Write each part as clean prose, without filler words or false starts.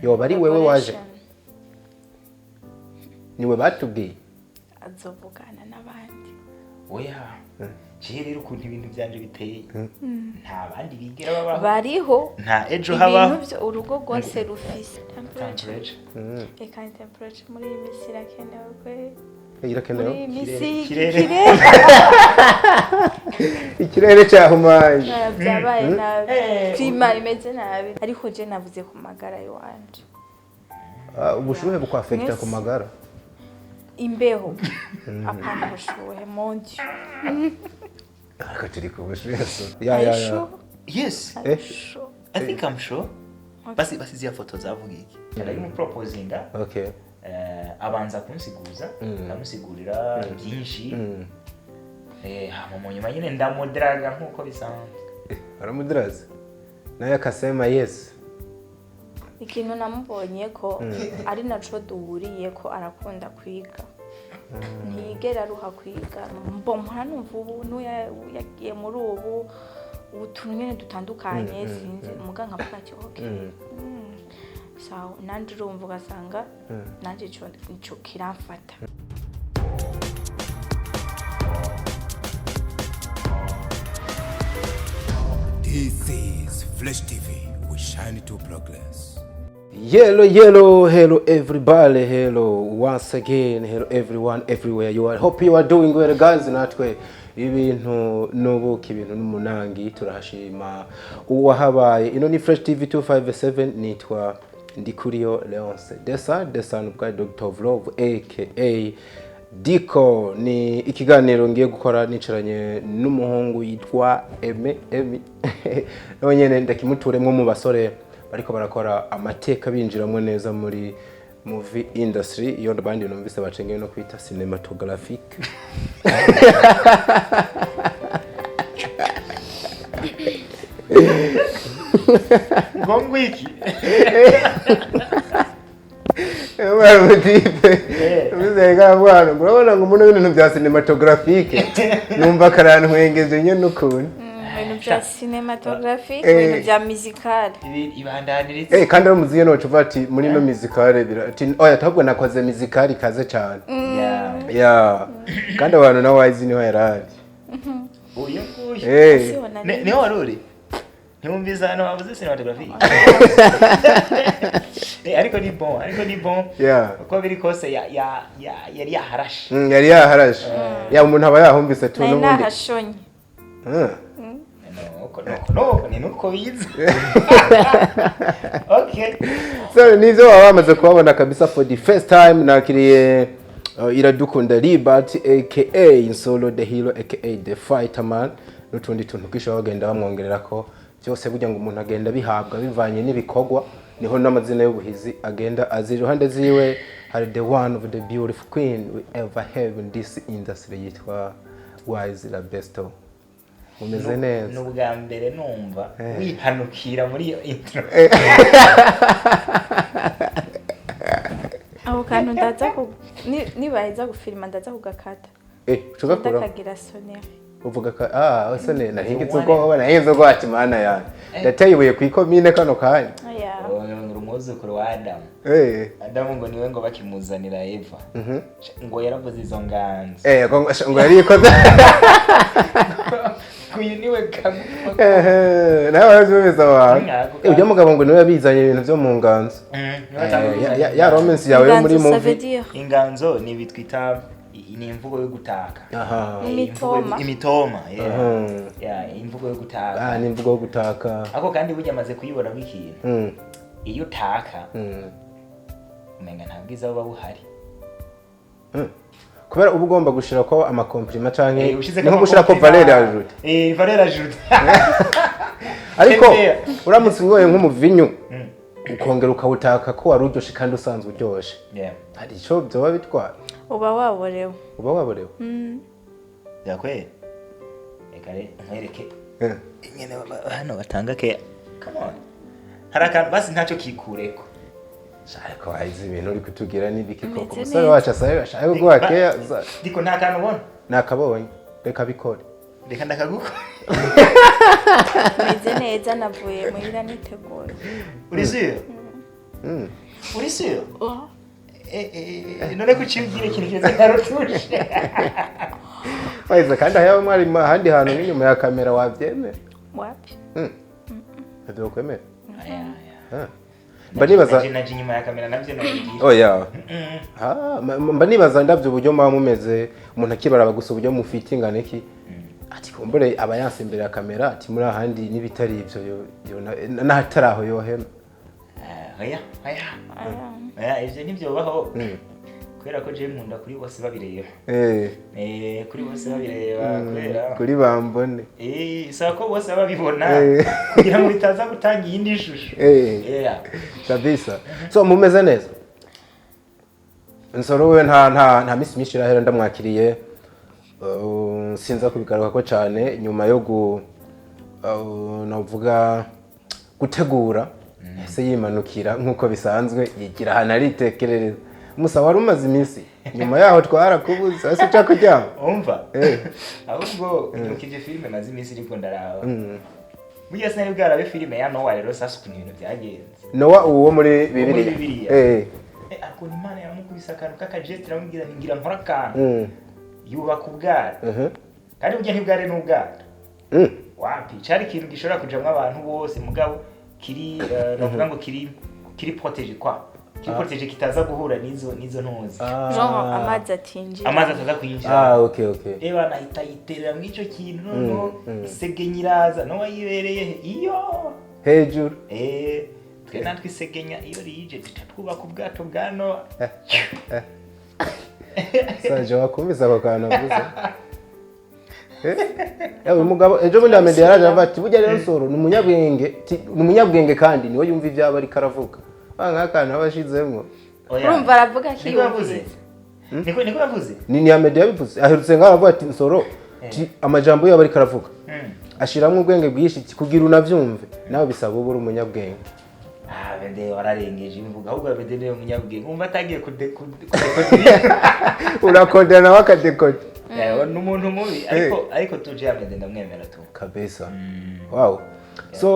Yoba ari wewe waje, niwe batubwiye. Azovugana n'abandi. Oya, jewe rero ukuntu ibintu byanje biteye, nta bandi bigera babaho. Bariho. Nta ejo habaho. Ibintu byo urugo rwose rufise temperature. Temperature. Reka, ni temperature muri iyi minsi irakenewe kweri. Irakenewe. Muri iyi minsi. Ikirere. Ikirere. Ikirere cyahumanye. Byabaye nabi. Eh, Climat imeze nabi, ariko je navuze ku magara y'iwanje. Ah, ubushuhe bukwafekita ku magara? Imbeho, apana ubushuhe, mon Dieu. Ariko turi ku bushuhe so. Ya. Are you sure? Yes. Are you sure? I think I'm sure. Basi basi, ziriya foto zavuga iki? Ndayimuproposinga. Abanza kunsiguza, ndamusigurira byinshi. Hama mu nyuma nyine ndamudaraga nk'uko bisanzwe. Aramudiraza naye akasema yes. Ikintu namubonye ko ari naco duhuriye ko, arakunda kwiga, ntiyigera aruha kwiga. Mpora numva ubu yagiye muri ubu utuntu nyene dutandukanye, sinzi muga nkavuga ati okay. Sawa, nanje urumva ugasanga nanje ico kiramfata. This is Flash TV. We shine to progress. Hello, hello, hello everybody, hello once again, hello everyone everywhere you are. Hope you are doing well, guys. Natwe ibintu n'ubuki, ibintu n'umunangi, turahashima uwahabaye. Ino ni Fresh TV 257, nitwa Ndikuriyo Leonce Desa, Desa ubwa Dr. of Love aka Diko. Ni ikiganiro ngiye gukora nicaranye n'umuhungu yitwa Eme Emi. Nawe nyene ndakimuturemwo mu basore bariko barakora amateka, binjiramo neza muri movie industry, iyo abandi numvise bacengeye no kwita cinematographique. Ngo ngwiki? Mutipe bizega bwana, urabona ngo umuntu ibintu bya cinematographique numva karantwengeje nyene ukuntu. Ibintu bya cinematographique, ibintu bya musical. Ibandaniritse. Kandi ari muziye noca uvuga ati muri no musicale bira ati oya, ahubwo nakoze musicale ikaze cyane. Ya, kandi abantu nawe wazi niho yarari. Uyu nguyu. Siho nari. Niho wari uri, ntiwumvise ahantu bavuze cinematography? Ariko ni bon, ariko ni bon. Uko biri kose yari yaharashe. Yari yaharashe ya, umuntu aba yahumvise tu Nari n'ubundi. nahashonye. Nuko nuko nuko ni nuko bize, okay. So nivyo baba bamaze kubabona kabisa. For the first time nakiriye Iradukunda Libert aka Insolo the Hero aka the Fighter Man n'utundi tuntu twinshi baba bagenda bamwongerera ko byose. Burya ngo umuntu agenda bihabwa bivanye n'ibikorwa, niho n'amazina y'ubuhizi agenda azi. Iruhande ziwe hari the one of the beautiful queen we ever have in this industry yitwa Wise La Besto. Mumeze neza? Ni ubwa mbere numva wihanukira muri iyo intro. Ako kantu ndaza ku nibaheza gufilima ndaza kugakata. Ushobora ndakagira soneri. Uvuga ka ese ne nahingize ubwoba, nahingize ubwoba ati mana yanjye, ndateye ibuye ku ikomine kano kanya. Oya. Ngo umwuzukuru wa Adamu. Adamu ngo niwe ngo bakimuzanira Eva ngo yaravuze izo nganzo. Ngo yari ikoze. Uyu niwe kagufa. Nawe warabyumvise abantu. Ntabwo. Ujya mugabo ngo niwe yabizanye ibintu byo mu nganzo. Niwe atanga Ya romance yawe yo muri Inganzo, ça movie. veut dire? Inganzo ni ibi twita ni imvugo yo gutaka. Aha. Imitoma. Imitoma, yeah. Mhm. Yeah, imvugo yo gutaka. Ah, ni imvugo yo gutaka. Ako kandi burya amaze kuyibonamo ikintu. Iyo utaka umenga nta bwiza buba buhari. Kubera uba ugomba gushira ko amacompliments canke Ushizeko ni nko gushira ko amacompliments. valeur ajoutée. Valeur ajoutée. Ariko Tembera. uramutse unyoye nk'umuvinyu ukongera ukawutaka ko wari uryoshe kandi usanzwe uryoshe, hari ico byoba bitwara? Uba waborewe. Uba waborewe. Yakweli, reka nkwereke ingene hano batanga ke. Come on, hari akantu basi ntacyo kikureko. Ariko wahize ibintu uri kutugira n'ibiki koko? Meze Umusore neza. wacu asabe ashaka guha keya. Ndiko nta kantu ubona. Nakabonye, reka bikore. Reka ndakagukora. Meze neza, navuye muhira niteguye. Uri sûr? Uri sûr? None kuki ubwira ikintu kimeze nka retouche? Waheze kandi aho mwari ahandi hantu n'inyuma ya kamera wabyemera? Wapi. Ntabyo kwemera. Aya, aya. Mba nibaza Naje inyuma ya kamera nabyo nabibwira. Oya. Ah, mba nibaza ndavyo uburyo muba mumeze, umuntu akibaraba gusa uburyo mufite ingana iki, ati kumbure aba yanse imbere ya kamera, ati muri ahandi n'ibitari ivyo n'ahatari aho yohema. Oya, oya. Aya. Oya, ivyo ntibyobaho kubera ko jewe nkunda kuri bose babireba. Kuri bose babireba kubera Kuri bambone. Isaba ko bose babibona kugira ngo bitaza gutanga iyindi shusho. Yeah. Kabisa. So mumeze neza. Nsoro we nta misi myinshi irahera ndamwakiriye. Sinza kubigaruka ko cyane nyuma yo gu navuga gutegura ese yimanukira nkuko bisanzwe yigira ahantu aritekerereza. Musa wari umaze iminsi nyuma yaho twarakubuze ese uca kuryama? Umva, ahubwo nukije filime maze iminsi iriko ndaraba. Burya sinari bwarabe filime ya Nowa rero, sasa ukuntu ibintu byagenze. Nowa uwo muri Muri Bibiliya. Bibiliya. Ariko Imana yaramukubise akantu k'akageste, iramubwira nti ngira nkora akantu. Yubaka ubwato. Kandi burya ntibwari n'ubwato. Wapi, cari ikintu gishobora kujamwo abantu bose, mugabo kiri novuga ngo kiri protégé quoi, kiri protégé kitaza guhura n'izo ntuzi. Genre amazi atinjira. Amazi ataza kwinjira. Ah, okay. Eba nahita yiterera mw'ico kintu, noneho isegenya iraza. Nowa yibereye he? Iyo Hejuru. Twe natwe isegenya iyo rije duca twubaka ubwato bwa Nowa. Saje wakumvise ako kantu avuze. Uyu mugabo ejo bundi Amede yaraje avuga ati burya rero Nsoro ni umunyabwenge, ni umunyabwenge kandi niwe yumva ibyaba ariko aravuga. Ba nk'akantu aba ashizemwo. Oya. Urumva aravuga Niko yavuze. akiyumviriza. Niko yavuze. Ni Amede yabivuze. Aherutse ngaho aravuga ati Nsoro, ti amajambo yaba ariko aravuga. Ashiramwo ubwenge bwinshi, ti kugira unavyumve. Nawe bisaba uba uri umunyabwenge. Ah, Bende wararengeje imvuga, ahubwo Bende niwe munyabwenge. Umva atagiye kudekodera. Urakodera nawe akadekode. Ni umuntu mubi, ariko tuje Amede ndamwemera tu. Kabisa. Wow. So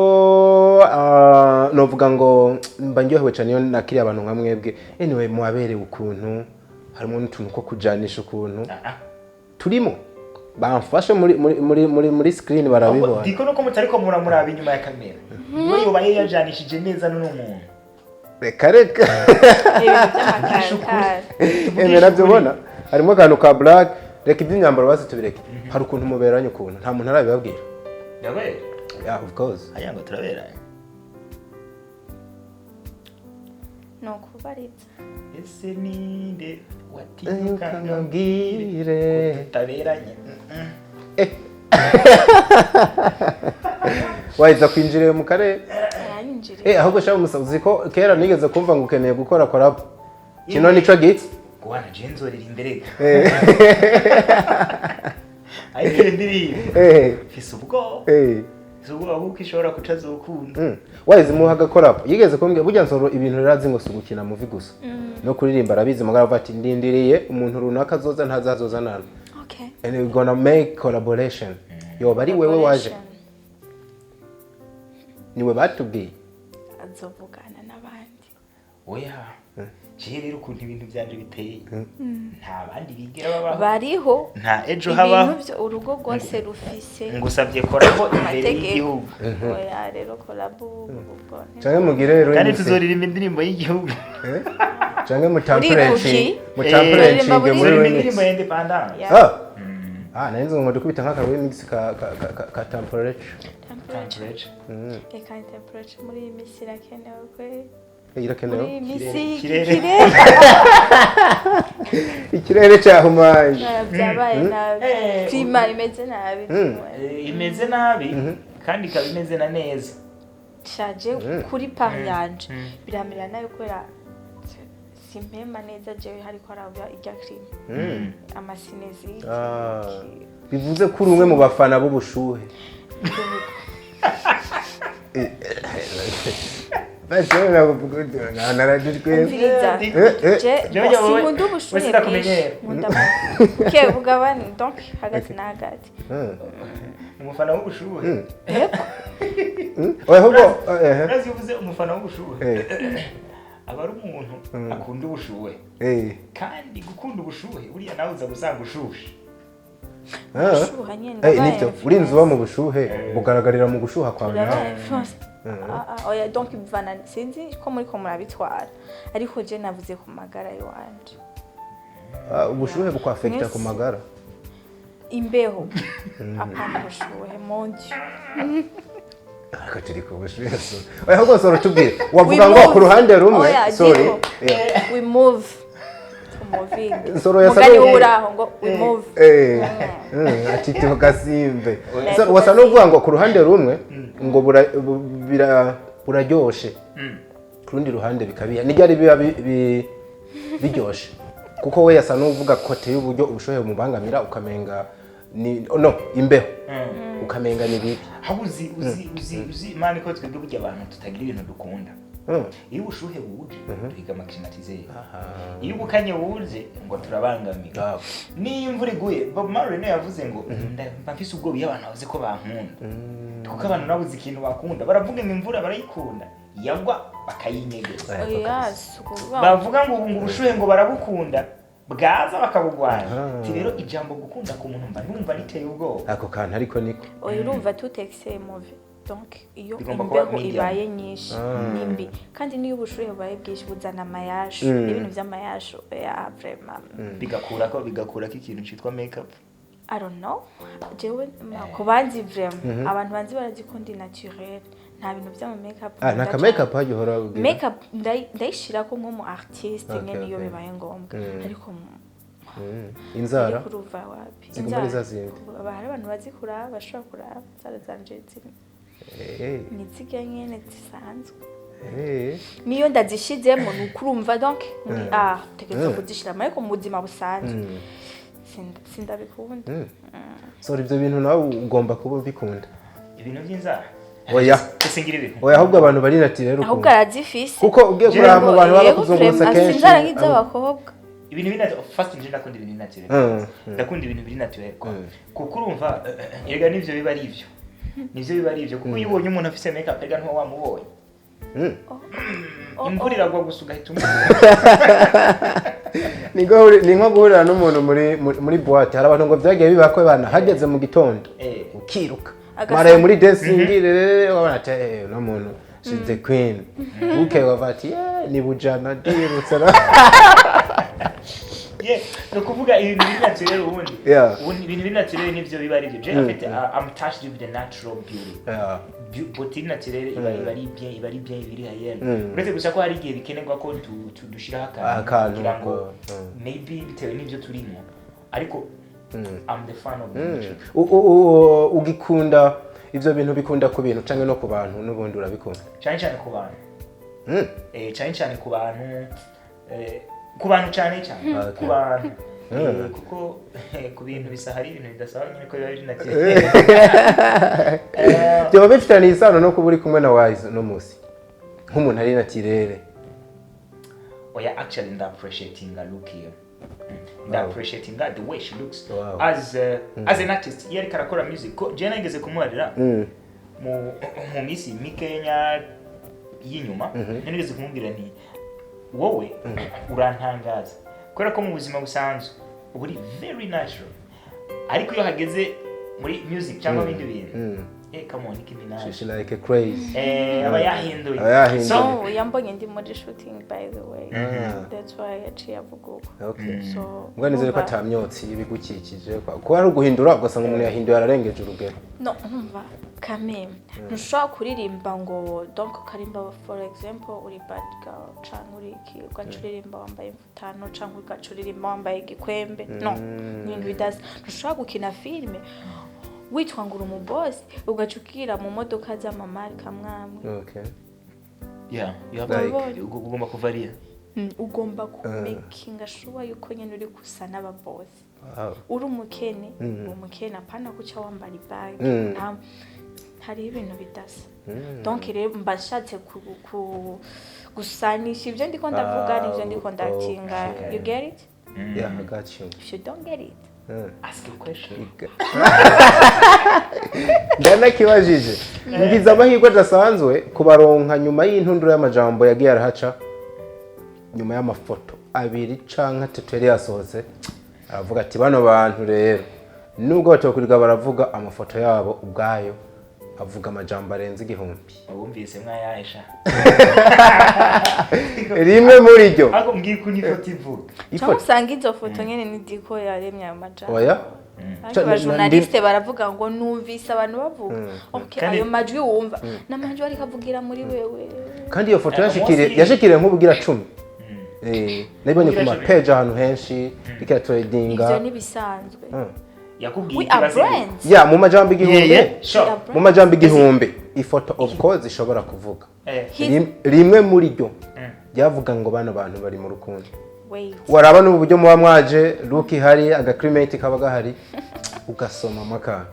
novuga ngo mba ndyohewe cyane iyo nakiriye abantu nka mwebwe. Anyway, muwaberewe ukuntu harimo n'utuntu ko kujanisha ukuntu turimo bamfashe muri screen barabibona. Diko nuko mutariko muramuraba inyuma ya kamera. We yoba yajanishije neza n'uno muntu. Reka reka. Ibintu by'amakarakara. Eme nabyo ubona harimo akantu ka black. Reka iby'imyambaro basi tubireke. Hari ukuntu muberanye ukuntu nta muntu arabibabwira. Ndabera. Yeah, of course. Aya ngo turaberanye. Ni ukubariza. Ese ninde watinyuka Ngambwire. tutaberanye? Waheza kwinjira mu karere. Aranyinjiriye. Ahubwo shaka umusa uzi ko kera nigeze kumva ngo ukeneye gukora collab. Kino nico gitsi. Guhana jenzorera imbere. Ariko iyo ndirimbo mfise ubwoba. Mfise ubwoba kuko ishobora kutazokunda. Waheze muha collab. Yigeze kumbwira burya Nsoro ibintu rero ngo si ugukina movie gusa. No kuririmba arabizi, mugabo avuga ati ndindiriye umuntu runaka azoza ntazazoza nana. Okay. And we're gonna make collaboration. Yoba ari wewe waje. Niwe batubwiye. Azovugana n'abandi. Oya. Jewe rero ukuntu ibintu byanje biteye, nta bandi bigera babaho. Bariho. Nta ejo Ibintu habaho. byo urugo rwose rufise Ngusabye collabo imbere amategeko. y'igihugu. Oya rero collabo ubwo. Canke mugire rero Kandi remix. tuzoririmba indirimbo y'igihugu. Canke Uri mutampurencinge muri Uririmba Tuzoririmba remix. indirimbo ya independence. Yeah. Ah. Ah, nari nzi ngo dukubita nk'aka remix ka temperature. Temperature. Eka temperature muri iyi minsi irakenewe kwe. Irakenewe. Muri iyi minsi Kirere. ikirere Ikirere cyahumanye. byabaye nabi. Climat imeze nabi. Imeze nabi kandi ikaba imeze na neza. Shaje kuri part yanje biramera nabi kubera simpema neza jewe hariko haraba irya climat. Amasinezite. Ah. Bivuze ko uri umwe mu bafana b'ubushuhe. Umviriza. Je sinkunda ubushuhe bwinshi. Nkunda buke bugabane donc hagati na hagati. Umufana w'ubushuhe. Yego. Oya ahubwo Urazi iyo uvuze umufana w'ubushuhe. Aba ari umuntu akunda ubushuhe. Kandi gukunda ubushuhe, buriya nawe uza gusanga ushushe. Gushuha nyene, Eh, ndabaye nibyo, urinze uba mu bushuhe bugaragara mu gushuha kwawe nawe. Urabaye influence. Ah, ah, oya, donc bivana, sinzi ko muri ko murabitwara, ariko je navuze ku magara y'iwanje. Ah, ubushuhe bukwaffecta ku magara? Imbeho, apana ubushuhe, mon Dieu. Ariko turi ku bushuhe, so oya, ahubwo soro tubwire, wavuga We ngo move. ku ruhande rumwe. Oya, Sorry. Diko. Yeah. We move, moving. Nsoro yasabye- Mugani uraho ngo we move. Ati tugasimbe. Oya. So, wasa n'uvuga ngo ku ruhande rumwe ngo buraryoshe, ku rundi ruhande bikabiha. Nijyari biba biryoshe, kuko we yasa n'uvuga côté y'uburyo ubushuhe bumubangamira, ukamenga ni no imbeho, ukamenga ni bibi. Aho uzi imana ko twebwe burya abantu tutagira ibintu dukunda. Iyo ubushuhe buje duhiga ama climatiseur, iyo ubukanye buje ngo turabangamira, niyo imvura iguye. Bob Marley niwe yavuze ngo mba mfise ubwoba iyo abantu bavuze ko bankunda, kuko abantu nabuze ikintu bakunda. Baravuga ngo imvura barayikunda, yagwa bakayinyegeza. Oya, si ukuvuga ngo- Bavuga ngo ubushuhe ngo barabukunda, bwaza bakabugwanya. Ati rero ijambo gukunda ku muntu mba numva riteye ubwoba. Ako kantu ariko niko. Oya, urumva, tout excès est mauvais. Donc iyo Bigomba kuba imbeho medium. ibaye nyinshi ni mbi, kandi niyo ubushuhe bubaye bwinshi buzana amayashu n'ibintu by'amayashu ya vraiment. Bigakurako ikintu cyitwa makeup. I don't know, jewe ku banzi, vraiment abantu banzi barazi ko ndi naturel, nta bintu by'ama makeup Ah, nkunda nta ka cane. makeup hajya uhora ugira? Makeup ndayishirako nko mu artiste nyene iyo bibaye ngombwa, ariko Inzara? Ariko uruva wapi. Ziguma ari za zindi? Haba hari abantu bazi kuraba, bashobora kuraba inzara zanje ni zirya nyene zisanzwe. Niyo ndazishizemo ni ukurumva, donc muri art tegerezwa kuzishiramo, ariko mu buzima busanzwe sindabikunda. Sorry, ibyo bintu nawe ugomba kuba ubikunda. Ibintu by'inzara? Oya. Ese ngira ibintu? Oya, ahubwo abantu bari naturel Ahubwo ukuntu. arazifise. Kuko ugiye kuraba mu bantu baba Yego, bakuzungurutse vraiment, kenshi, inzara nk'iz'abakobwa. Ibintu biri naturel, first nje ndakunda ibintu biri naturel. Ndakunda ibintu biri naturel kwa kuko urumva, erega nivyo biba ari ivyo, nivyo biba ari ivyo, kuko iyo ubonye umuntu afise makeup, erega ntuba wamubonye. Oh, Imvura oh. iragwa gusa ugahita umubona. Ni nko guhurira n'umuntu muri boîte. Hari abantu ngo byagiye biba ko bana hageze mu gitondo ukiruka maraye muri dancing rero wabona ati eh, uno muntu, she's the queen. Bukeye bavuga ati yeah, ni bujana dirutse na Yeah, ni ukuvuga ibintu biri naturel ubundi. Ubundi ibintu biri naturel nivyo biba ari byo. Je en fait, I'm touched with the natural beauty. Beauté naturelle iba ari bien, iba ari bien, iba iri hayene. Uretse gusa ko hari igihe bikenerwa ko dushiraho akantu Akantu, kugira ngo maybe bitewe n'ibyo turimo, ariko I'm the fan of the nature. Ugikunda ivyo bintu, bikunda ku bintu canke no ku bantu n'ubundi urabikunda? Cyane cyane ku bantu. Cyane cyane ku bantu, ku bantu cyane cyane. Ku bantu. Kuko ku bintu bisa, hari ibintu bidasaba nyine ko biba biri naturel. Byaba bifitaniye isano no kuba uri kumwe na Wise no musi nk'umuntu ari naturel? Oya, actually nda appreciating look here, nda appreciating the way she looks as an artist iyo ariko arakora music. Ko je nageze kumubarira mu minsi mikenya y'inyuma, nageze kumubwira nti wowe urantangaza kubera ko mu buzima busanzwe uba uri very natural, ariko iyo hageze muri music cyangwa ibindi bintu, come on, Nicki Minaj. She like a crazy. Aba yahinduye. Aba yahinduye. So No, yambonye ndi muri shooting, by the way. That's why yaciye avuga uko. So Mbwa nizere ko urumva- ata myotsi ibigukikije, kuba ari uguhindura ugasanga umuntu yahinduye ararengeje urugero. No, umva, kameme ntushobora kuririmba ngo, donc ukarimba, for example, uri bad girl canke uri iki, ugaca uririmba wambaye imfutano canke ugaca uririmba wambaye igikwembe. No, ni ibintu bidasa. Ntushobora gukina filime witwa ngo uri umubosi, ugaca ukira mu modoka z'amamarika amwamwe. Yeah, you have Like- to, ugomba kuvaria. Ugomba kumakinga sure yuko nyene uri gusa n'ababosi. Uri umukene, uri umukene, apana guca wambara ibagi. Hariho ibintu bidasa. Donc rero mba nshatse gusanisha ibyo ndiko ndavuga n'ibyo ndiko ndakinga. You get it? Yeah, I got you. If you don't get it, Ask a question. Ndanakibajije, ngize amahirwe adasanzwe kubaronka nyuma y'intunduro y'amajambo yagiye arahaca. Nyuma y'amafoto abiri canke atatu yari yasohotse, aravuga ati: "Bano bantu rero, nubwo batokuriga baravuga, amafoto yabo ubwayo avuga amajambo arenze 1000." Wumvise mwayasha? Rimwe muri ryo. Ariko mbwiye ukuntu ifoto ivuga. Cyangwa usanga izo foto nyene ni Diko yaremye ayo majambo. Oya. Ariko abajournaliste baravuga ngo numvise abantu bavuga, okay. Ayo majwi wumva n'amajwi ariko avugira muri wewe. Kandi iyo foto yashikiriye umunsi- yashikiriye nk'ubugira 10. Nabibonye ku Ubugira 10. ma page ahantu henshi iriko iratrendinga. Ivyo nibisanzwe. Yakubwiye We iki? are Basi? brands. Ya, mu majambo 1000. Yeah, sure. We are Mu majambo 1000 ifoto of course ishobora kuvuga. Rimwe muri ryo ryavuga ngo bano bantu bari mu rukundo. Wait. Waraba n'ubu buryo muba mwaje, look ihari, agaclimate kaba gahari, ugasoma akantu,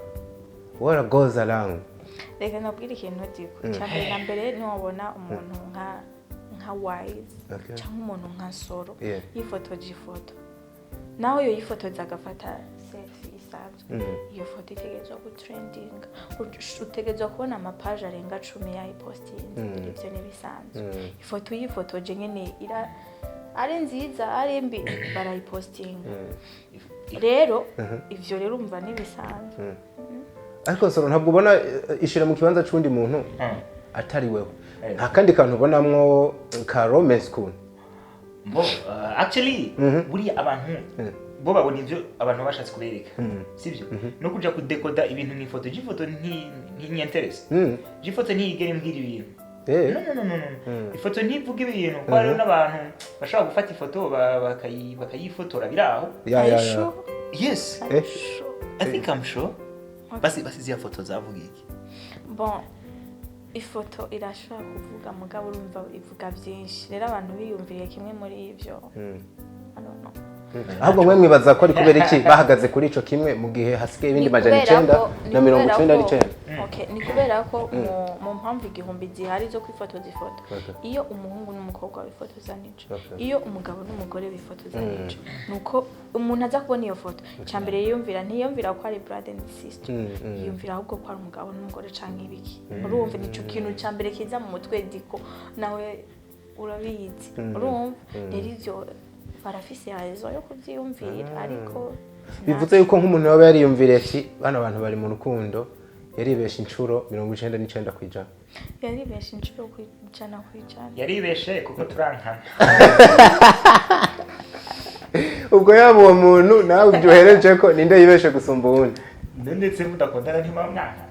what goes around. Reka nabwire ikintu, Diko. Cya mbere na mbere, niwabona umuntu nka Wise cyangwa umuntu nka Soro yifotoje ifoto, nawe yo yifotoza agafata selfie isanzwe, iyo foto itegerezwa gutrendinga, utegerezwa kubona amapaje arenga 10 yayipostinze. Ibyo ntibisanzwe. Ifoto uyifotoje nyine ira ari nziza ari mbi, barayipostinga. Rero ivyo rero umva ntibisanzwe. Ariko Soro, ntabwo ubona ishira mu kibanza c'undi muntu atari wewe? Nta kandi kantu ubonamwo ka romance kuntu? Bo, actually buriya abantu bo babona ivyo abantu bashatse kubereka, sibyo? No kuja kudekoda ibintu mu ifoto, ifoto ntinyenterese. Ifoto ntiyigera imbwira ibintu. No, no, no, no, no. Ifoto ntivuga ibintu, kuko hariho n'abantu bashobora gufata ifoto bakayifotora biri aho. Ya Are ya you ya sure? Yes. Are you sure? I think I'm sure. Basi ziriya foto zavuga iki? Bon, ifoto irashobora kuvuga, mugabo urumva ivuga byinshi. Rero abantu biyumviriye kimwe muri ibyo, I don't know. Ahubwo mwe mwibaza ko ari kubera iki bahagaze kuri ico kimwe mu gihe hasigaye ibindi Ni majana kubera icenda ni na mirongo kubera icenda n'icenda? Okay, ni kubera ko mu mpamvu 1000 zihari zo kwifotoza ifoto, iyo umuhungu n'umukobwa bifotoza nico, iyo umugabo n'umugore bifotoza nico, nuko umuntu aza kubona iyo foto, icya mbere yiyumvira, ntiyumvira ko ari brother and sister, yiyumvira ahubwo ko ari umugabo n'umugore canke ibiki. Urumva nico kintu cya mbere kiza mu mutwe. Diko nawe urabizi. Urumva rero ivyo barafise raison yo kuvyiyumvira, ariko Bivuze yuko nk'umuntu yaba yariyumviriye ati bano bantu bari mu rukundo, yaribesha inshuro 99%. Yaribesha inshuro 100%. Yaribeshe kuko turankana. Ubwo yaba uwo muntu nawe ibyo uhereje ko ninde yibeshe gusumba uwundi? Ndetse mudakundana ntimuba mwankana.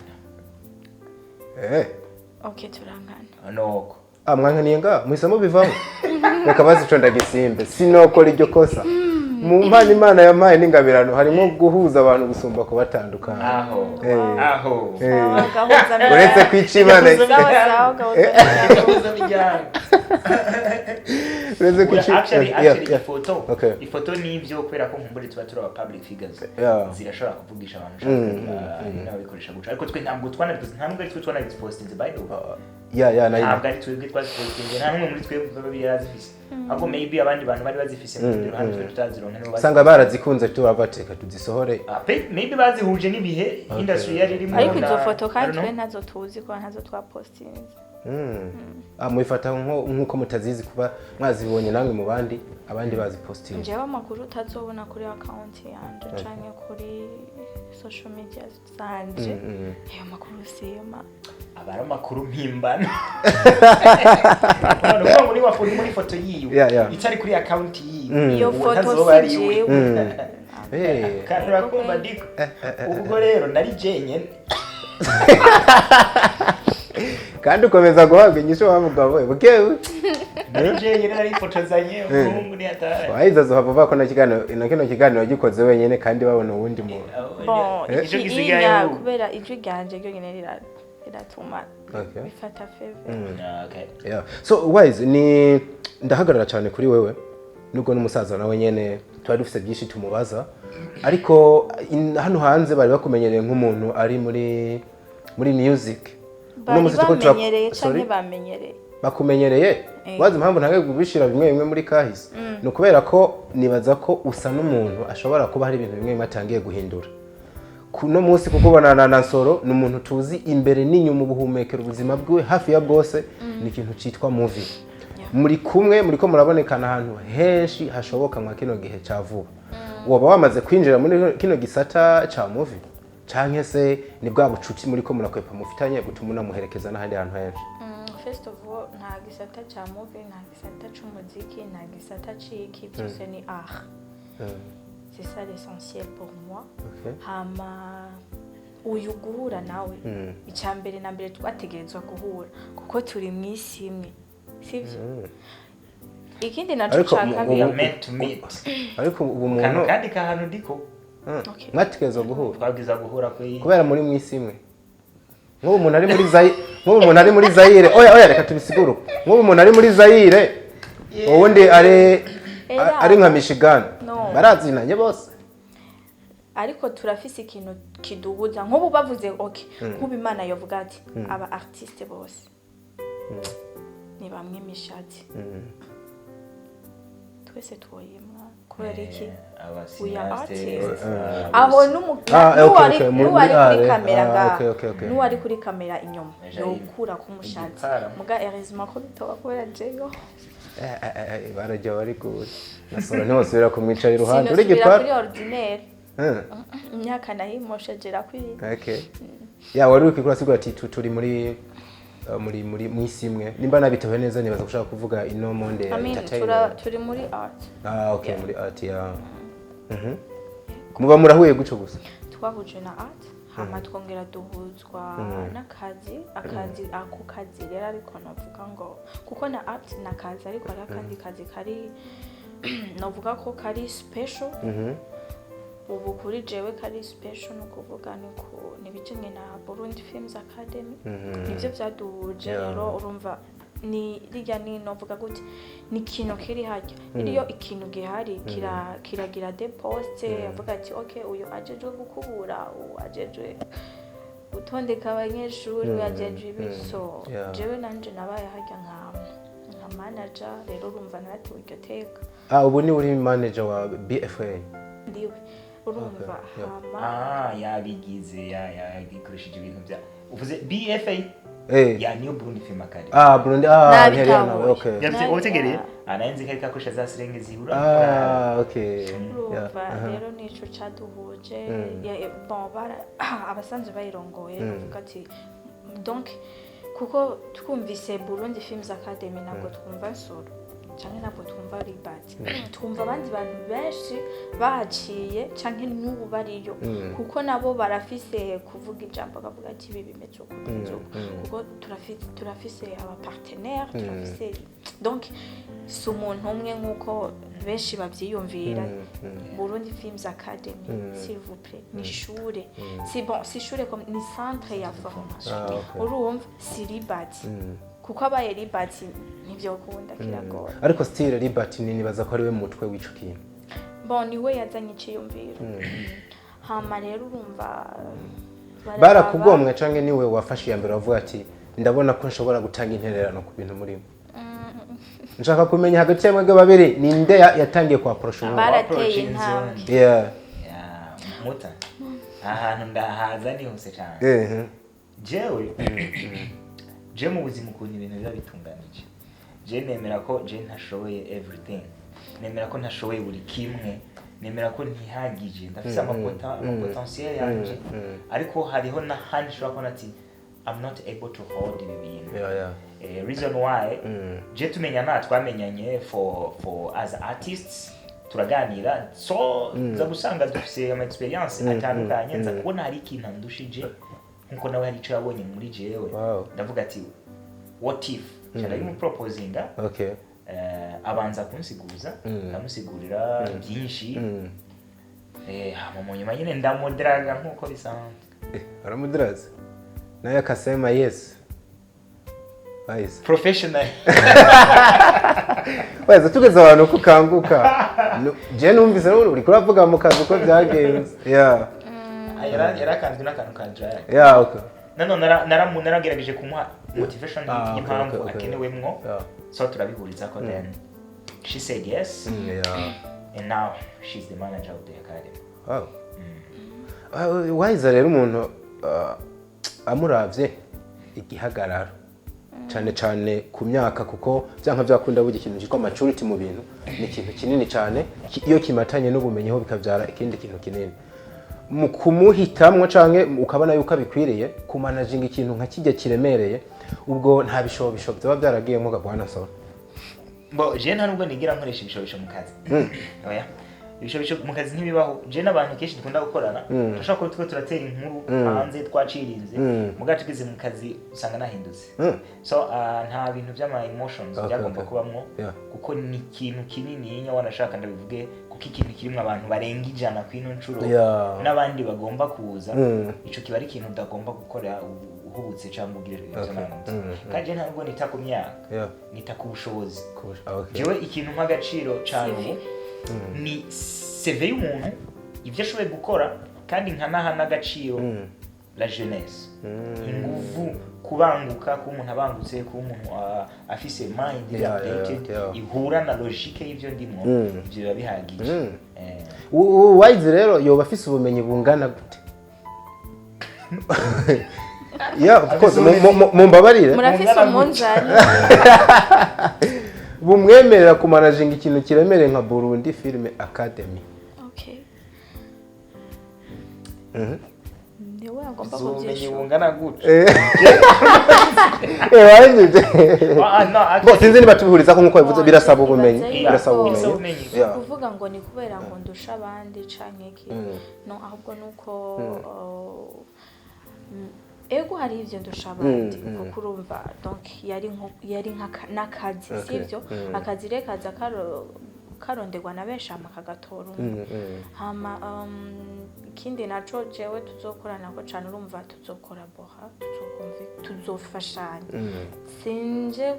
Okay, turankana. Nuko. Ah, mwankaniye nga muhisemo bivamo. Reka bazi ico ndagisimbe, sinokora iryo kosa. Mu mpano Imana yampaye n'ingabirano harimo guhuza abantu gusumba kubatandukanya. Aho. Aho. Sawa, gahuza miryango. Uretse kwica Imana. Sawa sawa, gahuza miryango. Gahuza miryango. Uretse kwica. Actually, actually, ifoto ifoto nibyo, kubera ko nkumbure tuba turi aba public figures, zirashobora kuvugisha abantu ushaka, n'ababikoresha guca, ariko twe ntabwo twanabikoze, nta nubwo ari twe twanabipostinze, by the way. Ya, nayo. Ntabwo ari twebwe twazipostinze, nta n'umwe muri twebwe baba yarazifise, ahubwo maybe abandi bantu bari bazifise mu rundi ruhande, twe tutazironka nibo. Usanga barazikunze, tubabateka tuzisohore. Ah, maybe bazihuje n'ibihe industry yari irimo. Ariko izo foto I kandi don't twe know. ntazo tuzi kuba ntazo twapostinze. Ah, mubifata nk'uko mutazizi kuba mwazibonye namwe mu bandi, abandi bazipostinze. Njyewe amakuru utazobona kuri account yanje canke kuri social media zanje, ayo makuru siyo ma. Aba ari amakuru mpimbano. Urabona ngo niba uri muri foto yiwe itari kuri account yiwe, Iyo uwo foto ntazoba si ari iwe. jewe. Kandi urakumva, Diko, ubwo rero nari jenyine. Kandi ukomeza guhabwa inyishu wa mugabo we bukewe. Nari jenyine, narifotozanye umuhungu ntiyataye. Wahize azohava uvuga ko na kino kiganiro wagikoze wenyine kandi babona uwundi muntu. Bon, Ico iki gisigaye inya ubu. kubera ijwi ryanje ryonyine riratuma bifata feve. Ah, okay. Yeah. So Wise, ni ndahagarara cyane kuri wewe, nubwo n'umusaza nawe nyene twari dufise byinshi tumubaza, ariko hano hanze bari bakumenyereye nk'umuntu ari muri music. Uno Bari munsi turiko bamenyereye Sorry? canke bamenyereye? Bakumenyereye. Wazi impamvu ntange kubishira bimwe bimwe muri kahise, ni ukubera ko nibaza ko usa n'umuntu ashobora kuba hari ibintu bimwe bimwe atangiye guhindura kuno munsi, kuko ubonana na Nsoro ni umuntu tuzi imbere n'inyuma, ubuhumekero, ubuzima bwiwe hafi ya bwose ni ikintu cyitwa movie. Muri kumwe, muriko murabonekana ahantu henshi hashoboka mwa kino gihe ca vuba. Woba wamaze kwinjira muri kino gisata ca movie, canke se ni bwa bucuti muriko murakwepa mufitanye butuma unamuherekeza n'ahandi hantu henshi? First of all, nta gisata ca movie, nta gisata c'umuziki, nta gisata c'iki, byose ni art. C'est ça l'essentiel pour moi. Hama uyu guhura nawe, icya mbere na mbere twategerezwa guhura kuko turi mu isi imwe, sibyo? Ikindi naco Ariko ca We kabiri are meant to meet. Ariko ubu Kantu muntu kandi kahantu ndiko. Okay. Mwategerezwa guhura Twabwiza guhura kuri kubera muri mu isi imwe. Nk'ubu umuntu ari muri Zaire, nk'ubu umuntu ari muri Zaire, oya oya, reka tubisigure uko. Nk'ubu umuntu ari muri Zaire, uwundi ari Era. ari nka Michigan, No. barazinanye bose? Ariko turafise ikintu kiduhuza. Nk'ubu bavuze, okay, nk'ubu Imana yovuga ati aba artiste bose ni bamwe imishatsi, twese twoyimwa. Kubera iki? Aba We are cinéastes, artists. Aho n'uwari n'uwari kuri kamera Ah, ngaha, okay. n'uwari kuri kamera inyuma Eja yokura ku mushatsi. Igipara. Muga heureusement ko bitoba kubera jeyo. Barajya bari kure nasoro, ntiwosubira kumwicara iruhande uri Sinusubira kuri gipara. ordinaire. Imyaka nayimosheje kwiga. Okay, ya wari uri kurasigura ati turi muri mwisi imwe, nimba nabitewe neza, nibaza gushaka kuvuga ino monde ya I mean, entertainment. Turi muri art. Ah, okay, muri art ya. Muba murahuye guco gusa? Twahuje na art, hama twongera duhuzwa n'akazi. Akazi, ako kazi rero, ariko navuga ngo kuko na art ni akazi, ariko hari akandi kazi kari, navuga ko kari special. Ubu kuri jewe kari special, ni ukuvuga ni ku ni ibijyanye na Burundi Films Academy, nibyo byaduhuje. Rero urumva ni rirya, ni novuga gute, ni ikintu kiri harya. Iyo ikintu gihari kiragira des postes, avuga ati okay, uyu ajejwe gukubura, uyu ajejwe gutondeka abanyeshuri, uyu ajejwe ibi. So jewe nanje nabaye harya nka manager. Rero urumva naratewe iryo teka. Ah, ubu ni uri manager wa BFA? Ndiwe, urumva. Okay, yeah. Hama Ah, yabigize ya yagikoresheje ibintu bya uvuze BFA ya niyo Burundi Film Academy. Ah, Burundi, ah. Nabitahuye. Ntiyari nawe, okay. Yavuze utegereye, ah, nari nzi ko ariko akoresha za sirenge zibura. Ah, okay. Urumva rero nico caduhuje. Bon, abasanzwe bayirongoye bavuga ati donc kuko twumvise Burundi Films Academy, ntabwo twumva Nsoro canke ntabwo twumva Ribat, twumva abandi bantu benshi bahaciye canke n'ubu bariyo, kuko nabo barafise kuvuga ijambo, bakavuga ati ibi bimeze uku, bimeze uku, kuko turafise aba partenaire, turafise, donc si umuntu umwe nk'uko benshi bavyiyumvira. Burundi Films Academy, s'il vous plaît, ni ishure, si bon, si ishure comme ni centre ya formation. Ah, okay. Urumva si Libati, kuko abaye Libati ntivyokunda, kiragora. Ariko still Libert ni nibaza ko ari we mutwe w'ico kintu. Bon, niwe yazanye iciyumviro. Hama rero urumva bararaba- Barakugomwe canke niwe wafashe iya mbere wavuga ati ndabona ko nshobora gutanga intererano ku bintu murimo? Nshaka kumenya hagati y'amwebwe babiri ninde yatangiye kwa approach uwundi. Barateye Approach intambwe. inzone. Ya, muta ahantu ndahaza nihuse cyane. Jewe je mu buzima ukuntu ibintu biba bitunganije, je nemera ko je ntashoboye everything, nemera ko ntashoboye buri kimwe, nemera ko ntihagije, ndafise ama potentiel yanje, ariko hariho n'ahandi nshobora kubona ati I'm not able to hold ibi bintu. Reason why je tumenyana, twamenyanye for as artists, turaganira, so nza gusanga dufise ama experience atandukanye, nza kubona hari ikintu andushije nkuko nawe hari icyo yabonye muri jewe. Ndavuga ati what if ndabimuproposinga. Abanza kunsiguza, ndamusigurira byinshi. Hama mu nyuma nyine ndamudaraga nkuko bisanzwe. Aramudiraza naye akasema yes. Wise. Professional. Wese tugeze abantu kukanguka. Je numvise n'ubu uriko uravuga mu kazi uko byagenze. Yeah. Yarakanzwe n'akantu ka drag. Yeah, okay. Nanone naragerageje kumuha motivation y'impamvu akenewemwo. So turabihuriza ko, then she said yes, and now she's the manager of the academy. Wow. Ah, Wise rero umuntu amuravye igihagararo. Cyane cyane ku myaka, kuko byanka byakunda, burya ikintu cyitwa maturity mu bintu ni ikintu kinini cyane. Iyo kimatanye n'ubumenyi ho bikabyara ikindi kintu kinini. Mu kumuhitamwo canke ukabona yuko abikwiriye kumanaginga ikintu nka kijya kiremereye, ubwo nta bishobisho byaba byaragiyemo ga bwana Nsoro? Bo, je nta nubwo nigira nkoresha ibishobisho mu kazi. Oya, ibishobisho mu kazi ntibibaho. Je n'abantu kenshi dukunda gukorana, turashobora kuba turiko turatera inkuru hanze twacirinze, mugabo tugeze mu kazi usanga nahindutse. So nta bintu by'ama emotions byagomba kubamwo, kuko ni ikintu kinini nya wanashaka ndabivuge, kuko ikintu kirimo abantu barenga 100 kw'ino nshuro n'abandi bagomba kuza, ico kiba ari ikintu udagomba gukora uhubutse cyangwa ugire ibintu by'amarangamutima. Kandi je ntabwo nita ku myaka, nita ku bushobozi. Jewe ikintu mpa agaciro cyane CV. ubu ni CV y'umuntu, ibyo ashoboye gukora, kandi nkanaha n'agaciro la jeunesse, inguvu, kubanguka, kuba umuntu abangutse, kuba umuntu afise mind iri updated, ihura na logique y'ibyo ndimo. Ibyo biba bihagije. Wise rero yoba afise ubumenyi bungana gute? Yeah, of course, mumbabarire. Murafise Mungana gute? umunzani. Bumwemerera kumanaginga ikintu kiremereye nka Burundi Film Academy. Okay, niwe agomba ubumenyi kubyishura. bungana gutyo. Wahejeje. Ah, no, Bo, actually- sinzi niba tubihuriza ko nkuko bivuze, birasaba ubumenyi. Nibaza Birasaba yuko- ubumenyi. Birasaba ubumenyi. Kuvuga ngo ni kubera ngo ndusha abandi canke iki, no, ahubwo nuko ego, hari ivyo ndusha abandi, kuko urumva, donc yari n'akazi, sivyo? Akazi rero kaza karonderwa na benshi, hama kagatora umwe. Hama ikindi naco jewe tuzokoranako cane, urumva tuzokorabora, tuzofashanya. Sinje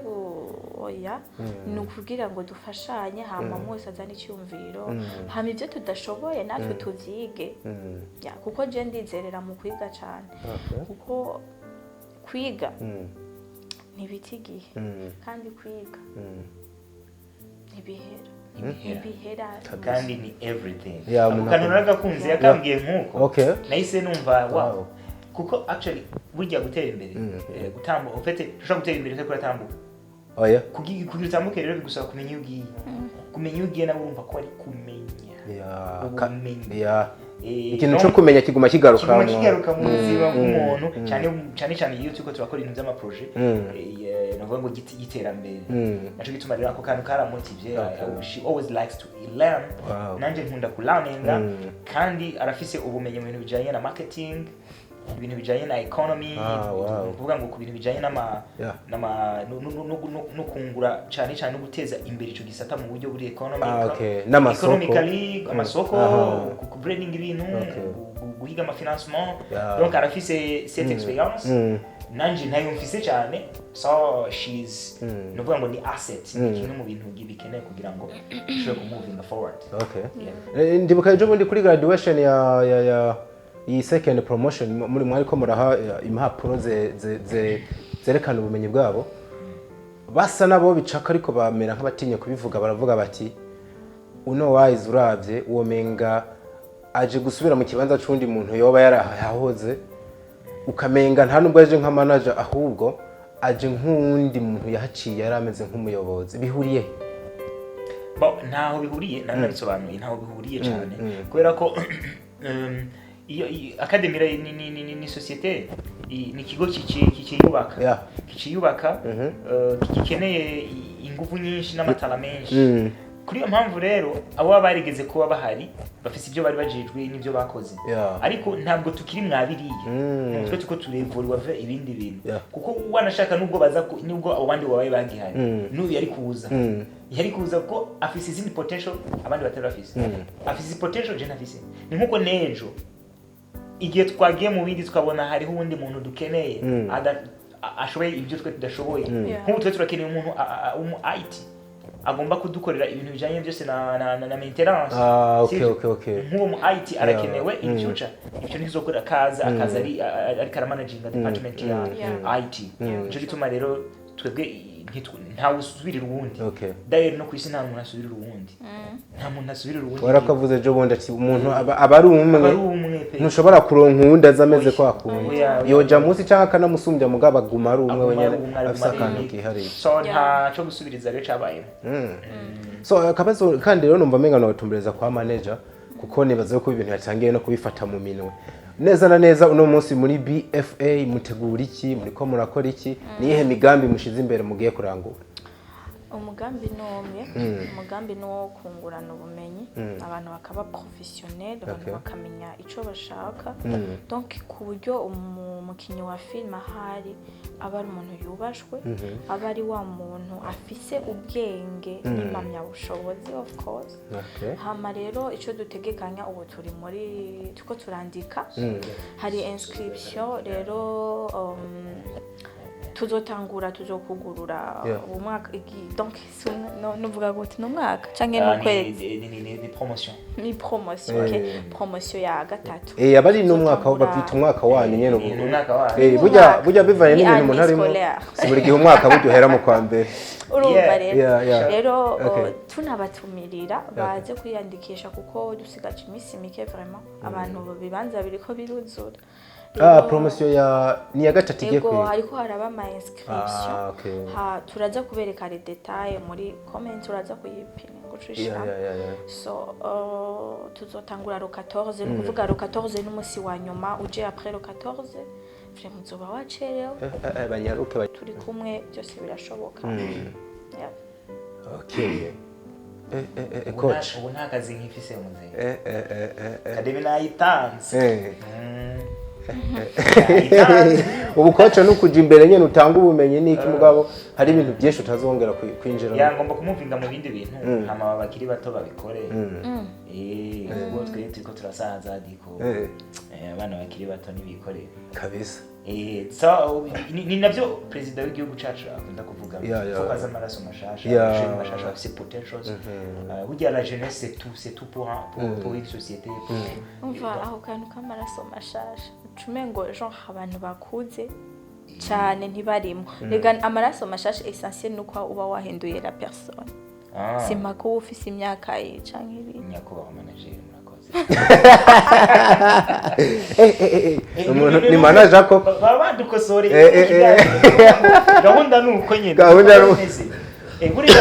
oya, ni ukugira ngo dufashanye, hama umwe wese azane icyumviro, hama ibyo tudashoboye natwe tuvyige. Ya, kuko je ndizerera mu kwiga cane, kuko kwiga ntibita igihe, kandi kwiga ntibihera. Ntibihera. Ntibihera. Kandi ni everything. Yeah, Ako umuntu kantu naragakunze yakambwiye nk'uko, nahise numva wow. Kuko actually burya gutera imbere, gutambuka, ufite ushobora gutera imbere utariko uratambuka. Oya. Kugira utambuke rero bigusaba kumenya iyo ugiye. Kumenya iyo ugiye nawe urumva ko ari kumenya ubumenyi. Ikintu Donc, cyo kumenya kiguma kigaruka. Kiguma kigaruka mu buzima bw'umuntu, cyane cyane cyane iyo turiko turakora ibintu by'amaprojet, navuga ngo y'iterambere. Naco gituma rero ako kantu karamotivye. She always likes to learn. Nanje nkunda kulearninga. Kandi arafise ubumenyi mu bintu bijanye na marketing, ibintu bijanye na economy, kuvuga ngo ku bintu bijanye n'ama n'ama no kungura cyane cyane, no guteza imbere ico gisata mu buryo buri economic, Ah, okay. N'amasoko. economically, amasoko, ku branding ibintu, guhiga amafinancement. Donc arafise cette experience, nanje ntayo mfise cyane. So she's, nuvuga ngo ni asset, ni kimwe mu bintu bikenewe kugira ngo ushobore kumuvinga forward. Yeah. Ndibuka ejo bundi kuri graduation ya iyi second promotion, muri mwariko muraha impapuro zerekana ubumenyi bwabo, basa nabo bicaka, ariko bamera nk'abatinye kubivuga. Baravuga bati uno Wise uravye womenga aje gusubira mu kibanza c'undi muntu yoba yarahahoze, ukamenga nta nubwo aje nka manager, ahubwo aje nk'uwundi muntu yahaciye yari ameze nk'umuyobozi. Bihuriye he? Bo, ntaho bihuriye, nanabisobanuye, ntaho bihuriye cyane, kubera ko iyo academy ni société, ni ikigo kiciyubaka, kiciyubaka, gikeneye ingufu nyinshi n'amatara menshi. Kuri iyo mpamvu rero abo baba barigeze kuba bahari bafise ibyo bari bajejwe n'ibyo bakoze, ariko ntabwo tukiri mwabiriya. Twe turiko turevoluwa ibindi bintu, kuko wanashaka nubwo baza nubwo abo bandi babaye bagihari, n'uyu yari kuza, yari kuza ko afise izindi potential abandi batari bafise. Afise potential je ntafise. Ni nkuko n'ejo igihe twagiye mu bindi tukabona hariho uwundi muntu dukeneye ashoboye ibyo twe tudashoboye. Nk'ubu twe turakeneye umuntu umu IT agomba kudukorera ibintu bijanye byose na maintenance. Ah, okay, Sivyo? okay. Nk'uwo mu IT arakenewe in future. Ivyo ntizokora akaza, akaza ari ariko aramanaginga department ya IT. Nico gituma rero twebwe Ntawe usubirira uwundi. D'ailleurs, no ku isi nta muntu asubirira uwundi, nta muntu asubirira uwundi. Warakavuze ejo bundi ati umuntu aba ari Aba umwe. Ari umwe pe. Ntushobora kuronka uwundi aza ameze kwa kundi. Oya, oya. Yoja munsi cyangwa akanamusumbya, mugabo aguma ari umwe Aguma ari wenyine, umwe, aguma afise ari akantu unique. kihariye. So nta cyo gusubiriza rero cyabayemo. So akabazo kandi rero numva menga notumbereza kwa manager, kuko nibaza ko ibintu yatangiye no kubifata mu minwe neza na neza. Uno munsi muri BFA mutegura iki? Muriko murakora iki? Niyihe migambi mushize imbere mugiye kurangura? Umugambi ni umwe, umugambi ni uwo kungurana ubumenyi, abantu bakaba professionnel, abantu bakamenya icyo bashaka. Donc ku buryo umukinnyi wa filime ahari aba ari umuntu yubashwe, aba ari wa muntu afise ubwenge n'impamyabushobozi, of course. Hama rero icyo dutegekanya ubu, turi muri turiko turandika, hari inscription rero, tuzotangura, tuzokugurura umwaka donc si nuvuga gute, ni umwaka canke Ah, n'ukwezi? Ni promotion. Ni promotion, okay. Promotion ya gatatu. Aba ari n'umwaka Tuzotangura- babyita umwaka wanyu nyene ubu. Ni umwaka wanyu. Burya Umwaka. burya bivanye Ni n'ibintu umuntu année arimo, scolaire. si buri gihe umwaka burya uhera mu kwa mbere. Urumva rero, rero tunabatumirira baze kwiyandikisha, kuko dusigaje iminsi mike vraiment, abantu bibanza biriko biruzura. Ah, Rero- promotion ya ni ya gatatu igiye Ego, kwiga. hariko haraba ama inscription. Ah, okay. Ha, turaza kubereka les détails muri comment, uraza kuyipina ngo ucishiramo. So tuzotangura le 14, ni ukuvuga le 14 n'umunsi wa nyuma. Uje après le 14, vraiment uzoba wacerewe. Banyaruke. Turi kumwe, byose birashoboka. Yeah. Okay. Ubu Coach. Ubu nta kazi nkifise, muzehe. Kadebe nayitanze. Nayitanze. Ubu coach ni ukuja imbere nyene utanga ubumenyi n'iki, mugabo hari ibintu byinshi utazongera kwinjiramo. Ya, ngomba kumuvinga mu bindi bintu, hama bakiri bato babikore. Ubwo twe turiko turasaza diko. Abana bakiri bato nibikore. Kabisa. So ni navyo perezida w'igihugu cacu akunda kuvuga ko haza amaraso mashasha, abajene mashasha bafise potentials. Burya la jeunesse, c'est tout, c'est tout pour une société, pour Umva, aho kantu k'amaraso mashasha ucume ngo genre abantu bakuze cyane ntibarimo. Rega amaraso mashasha, essentiel nuko uba wahinduye la personne. Ah, simpaka uba ufise imyaka iyi canke ibiri. Nyakubahwa manager, murakoze. Umuntu ni manager koko. Baba badukosoreye. Gahunda ni uko nyine. Gahunda ni uko. Imeze. Buriya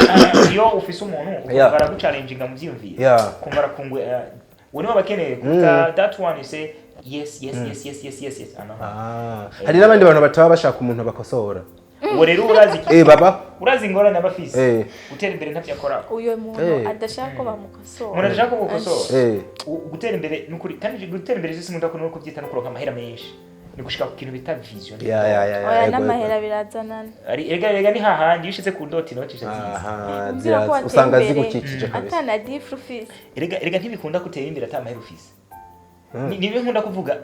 iyo ufise umuntu ukumva araguchallenginga mu byiyumviro, kumva arakungwe, uwo niwe abakeneye kuta. That one you say yes, yes, yes, yes, yes, yes, yes. Ah, no. Ah, hari n'abandi bantu bataba bashaka umuntu bakosora. Uwo rero urazi Baba urazi ingorane aba afise? Gutera imbere ntavyo akora. Uyo muntu adashaka ko bamukosora. Umuntu adashaka ko bamukosora. Eh. Gutera imbere nukuri, kandi gutera imbere sinkunda ko no kubyita no kuronka amahera menshi, ni gushika ku kintu bita vision. Ya. Oya, Ego, n'amahera ego. birazanana. Erega ni hahandi iyo ushize ku ndoti inoti ziza. Aha, Umbwira ko ziraza wateye usanga imbere, zigukikije kabisa. ata na difre ufise. Erega ntibikunda gutera imbere ata mahera ufise. Niyo nkunda kuvuga,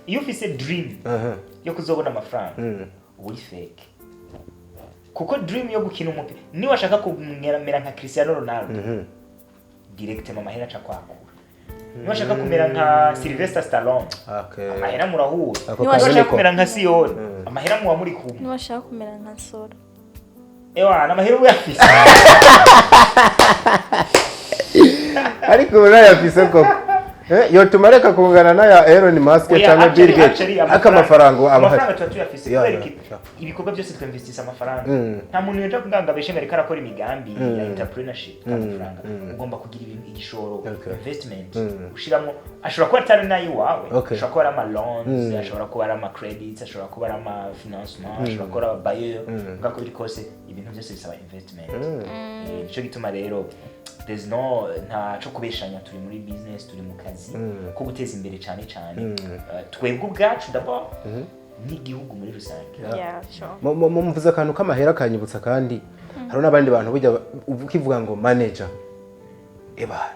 iyo ufise dream yo kuzobona amafaranga, uba uri fake, kuko dream yo gukina umupira, niba washaka kumera nka Cristiano Ronaldo, directement amahera aca kwakura. Niba washaka kumera nka Sylvester Stallone, amahera murahura. Ako Niba kantu Niba washaka niko. kumera nka Sion, amahera muba muri kumwe. Niwashaka kumera nka Nsoro. Ewa, n'amahera uba uyafise. Ariko ubu nayafise koko. Yotuma areka kungana n'aya Elon Musk Oya, cyangwa Bill Gates, actually, ariko amafaranga aba ahari. Amafaranga tuba tuyafise, kubera iki? Ibikorwa byose twinvestisa amafaranga. Nta muntu yoja kuganga beshe ngo ariko arakora imigambi ya entrepreneurship amafaranga. Ugomba kugira ibintu, igishoro, investment ushiramo. Ashobora kuba atari n'ayiwawe, ashobora kuba ari ama loans, ashobora kuba ari ama credits, ashobora kuba ari ama financement, ashobora kuba ari aba bailleur. Ngako biri kose, ibintu byose bisaba investment. Nico gituma rero there's no, nta co kubeshanya, turi muri business, turi mu kazi ko guteza imbere cyane cyane twebwe ubwacu d'abord n'igihugu muri rusange. Yeah, sure. Muvuze akantu k'amahera kanyibutsa, kandi hari n'abandi bantu burya ukivuga ngo manager, eba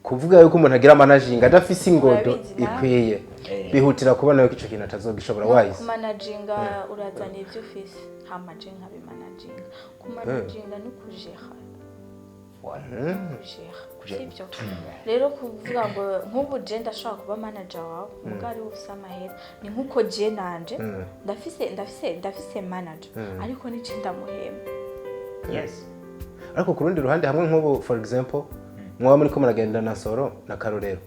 kuvuga yuko umuntu agira managing adafise ingodo Urabizi nawe. ikwiye, bihutira kubona yuko ico kintu atazogishobora wise. Kumanaginga, urazana ibyo ufise, hama je nkabimanaginga. Kumanaginga no kujera. Voilà. Kujera. Kujera. Sibyo rero kuvuga ngo nk'ubu je ndashobora kuba manager wawe, muga ariwe ufise amahera. Ni nkuko je nanje ndafise manager, ariko ni je ndamuhemba. Yes. Ariko ku rundi ruhande, hamwe nk'ubu, for example, mwaba muri ko muragenda na Soro na Karorero,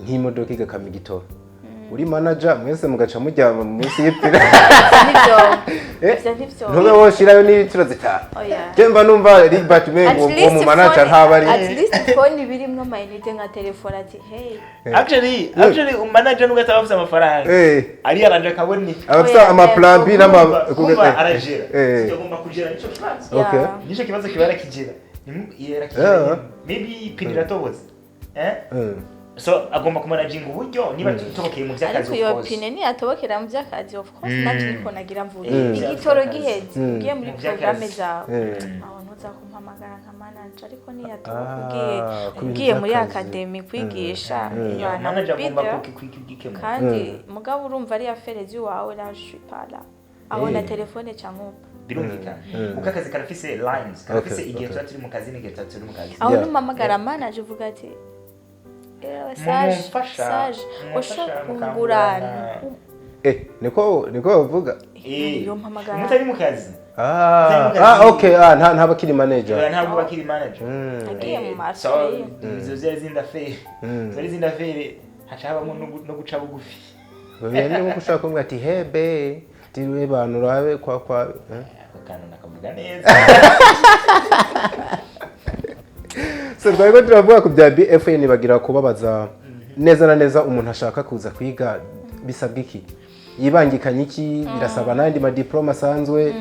nk'imodoka igakama igitoro, uri manager, mwese mugaca muryama munsi y'ipine. Nibyo. Eh, Ivyo ntivyo. ntube woshirayo n'ibitiro 5. Oya. Je mba numva Rigbert umengo uwo mu manager ntaba ari At least phone birimwo amayinite, nka telefone ati: "Hey." Actually manager nubwo ataba afise amafaranga, ari yaranje akaboneka. Abafite Oya, ama plan B n'ama Kumva aragera. Sibyo, agomba kugera, nico kibazo. Nico kibazo kiba arakigera. Yarakigera. Maybe ipine iratobotse, eh? So agomba kumanaginga uburyo niba tutobokeye mu by'akazi, Ariko of iyo course. pine ntiyatobokera mu by'akazi, of course. Nanje niko nagira mvuge, igitoro giheze ugiye muri Mu by'akazi. programme zawe, aho ntuza kumpamagara nka manager, ariko niyatoboka ugiye Ah, ku bintu ugiye muri by'akazi. academy kwigisha, Yeah, bana manager agomba bidea. kugikemura. Kandi mugabo urumva ari affaire z'iwawe, là je suis pas là aho, na telefone cyangwa Birumvikana, kuko akazi karafise lines, karafise igihe tuba turi mu kazi n'igihe tuba turi mu kazi. Aho numpamagara manager, uvuga ati: "Ewe sage, Mumufasha, sage mumufasha ushobora mukangurana. kungurana." Eh, niko bavuga. Iyo mpamagara. Mutari mu kazi. Ah. Mutari mu kazi. Ah, okay, ah, nta ntaba akiri manager. Ntabwo bakiri manager. Agiye mu So, mafere. izo zari izindi affaire, zari izindi affaire, haca habamo no guca bugufi. Babiri ni nko ushaka kumbwira ati: "Hebe tiriwe bantu urabe kwa eh?" Ako kantu nakavuga neza. So twari ko turavuga ku bya BFN, bagira kubabaza neza na neza, umuntu ashaka kuza kwiga bisabwa iki, yibangikanye iki, birasaba n'andi madiplome asanzwe,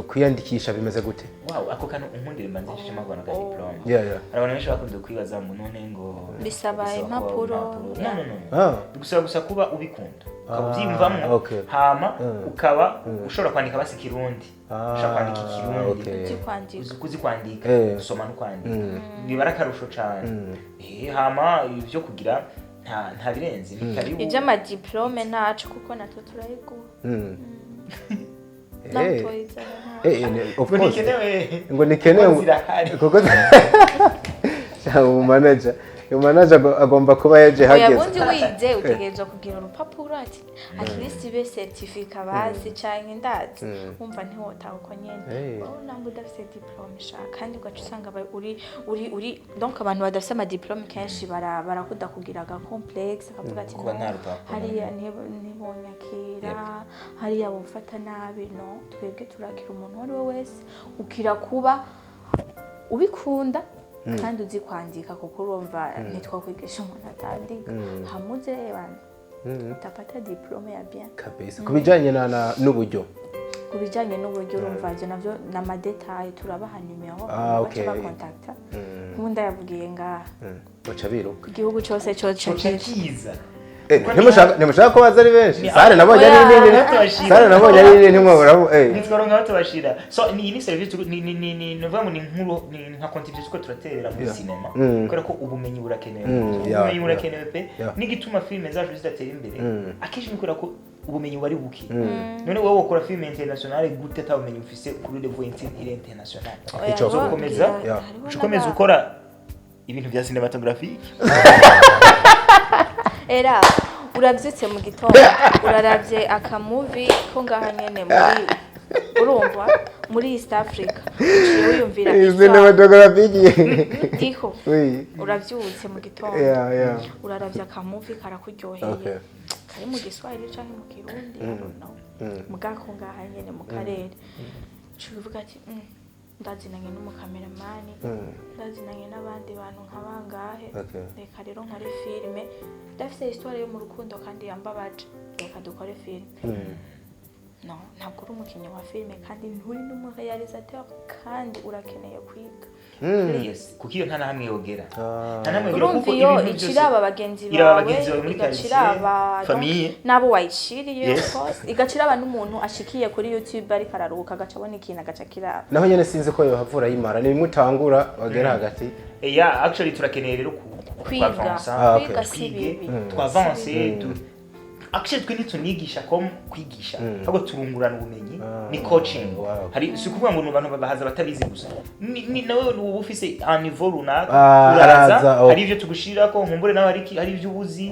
kwiyandikisha bimeze gute? Wow, ako kantu unkundire mbanze nshishemo ako kantu ka diplome. Yeah. Hari abantu benshi bakunze kwibaza ngo none ngo Bisaba kuba impapuro. No, no, no. Ah. Bigusaba gusa kuba ubikunda, ukaba Ah, ubyiyumvamo, hama ukaba ushobora kwandika basi Ikirundi, Ah, ushobora kwandika Ikirundi, okay. Uzi kwandika. Uzi kwandika, gusoma no kwandika biba ari akarusho cane. Hama ibyo kugira nta birenze, ni karibu. Iby'amadiplome ntaco, kuko natwe turayiguha. Nawe toyizana. Of Ngo course. ntikenewe. Ngo nikenewe. Kuko zirahari. Kuko umu manager agomba kuba yaje Oya, hageze. bundi wize utegerezwa kugira urupapuro, ati at least ibe certificat bazi canke ndazi, wumva ntiwotaha uko nyene. Wowe namba udafise diplome sha, kandi ugaca usanga uri donc abantu badafise amadiplome kenshi barakunda kugira aga complexe, akavuga ati: Kuba "No, nta rupapuro. hariya ntibonyakira, hariya bufata nabi." No, twebwe turakira umuntu uwo ari we wese, ukira kuba ubikunda kandi uzi kwandika, kuko urumva ntitwakwigisha umuntu atandika. Hamuze bana utapata diplome ya bien. Kabisa. Ku bijyanye n'uburyo? Ku bijyanye n'uburyo, urumva ibyo navyo ni amadétails, turabaha nimero, Ah, baca bakontakta. Nk'ubu ndayavugiye ngaha, Baca biruka. igihugu cyose cyoca Coca kiza. kiza. Ntimushaka ko baza ari benshi? Ni- Salle nabonye ari Oya. nini. Tubashira. Salle nabonye ari nini, ntimwabura eh. Ntitwaronka aho tubashira. So ni iyi ni service ni nuvuga ngo ni nkuru, ni nka contribution turiko turaterera muri cinema, kubera ko ubumenyi burakenewe. Ubumenyi burakenewe pe. N'igituma filime zacu zidatera imbere akenshi ni kubera ko ubumenyi buba ari buke. None wowe wokora filime internationale gute ata bumenyi ufise kuri level international? Oya, Ico. bo, Ukomeza hariho ukomeza ukora ibintu bya cinematography. Era urabyutse mu gitondo, uraravye akamuvi ko ngaha nyene muri, urumva, muri East Africa, uciye wiyumvira histoire. Cinematography igiye. Diho. Oui. Uravyutse mu gitondo, uraravye akamuvi karakuryoheye, kari mu Giswahili canke mu Kirundi, I don't know, mugako ngaha nyene mu karere, uciye uvuga ati: "Ndazinanye n'umukameramani, ndazinanye n'abandi bantu nka bangahe, reka rero nkore filime, ndafise histoire yo mu rukundo kandi yambabaje, reka dukore filime." No, ntabwo uri umukinnyi wa filime kandi nturi n'umuréalisateur kandi urakeneye kwiga. Yes, kuko iyo nta na hamwe yogera, Ah. nta na hamwe yogera, Urumva, kuko iyo ibintu byose iciraba bagenzi iraba bawe, bagenzi bawe muri igaca quartier, iraba donc famille. n'abo wayiciriye, of course, igaca iraba n'umuntu ashikiye kuri YouTube ariko araruhuka, agaca abona ikintu, agaca kiraba. Naho nyene sinzi ko yohavura yimara, ni bimwe utangura bagera hagati. Yeah, actually turakeneye rero Kwiga. kuavansa. Ah, okay. Kwiga si Twige, bibi. twavanse actually twe ntitunigisha ko kwigisha, ahubwo turungurana ubumenyi. Ah, Ni coaching. Hari si ukuvuga ngo ni abantu bahaza batabizi gusa, ni nawe uba ufise un niveau runaka, Ah, uraza, araza, oh. hari ibyo tugushirako, nkumbure nawe hari ibyo ubuzi.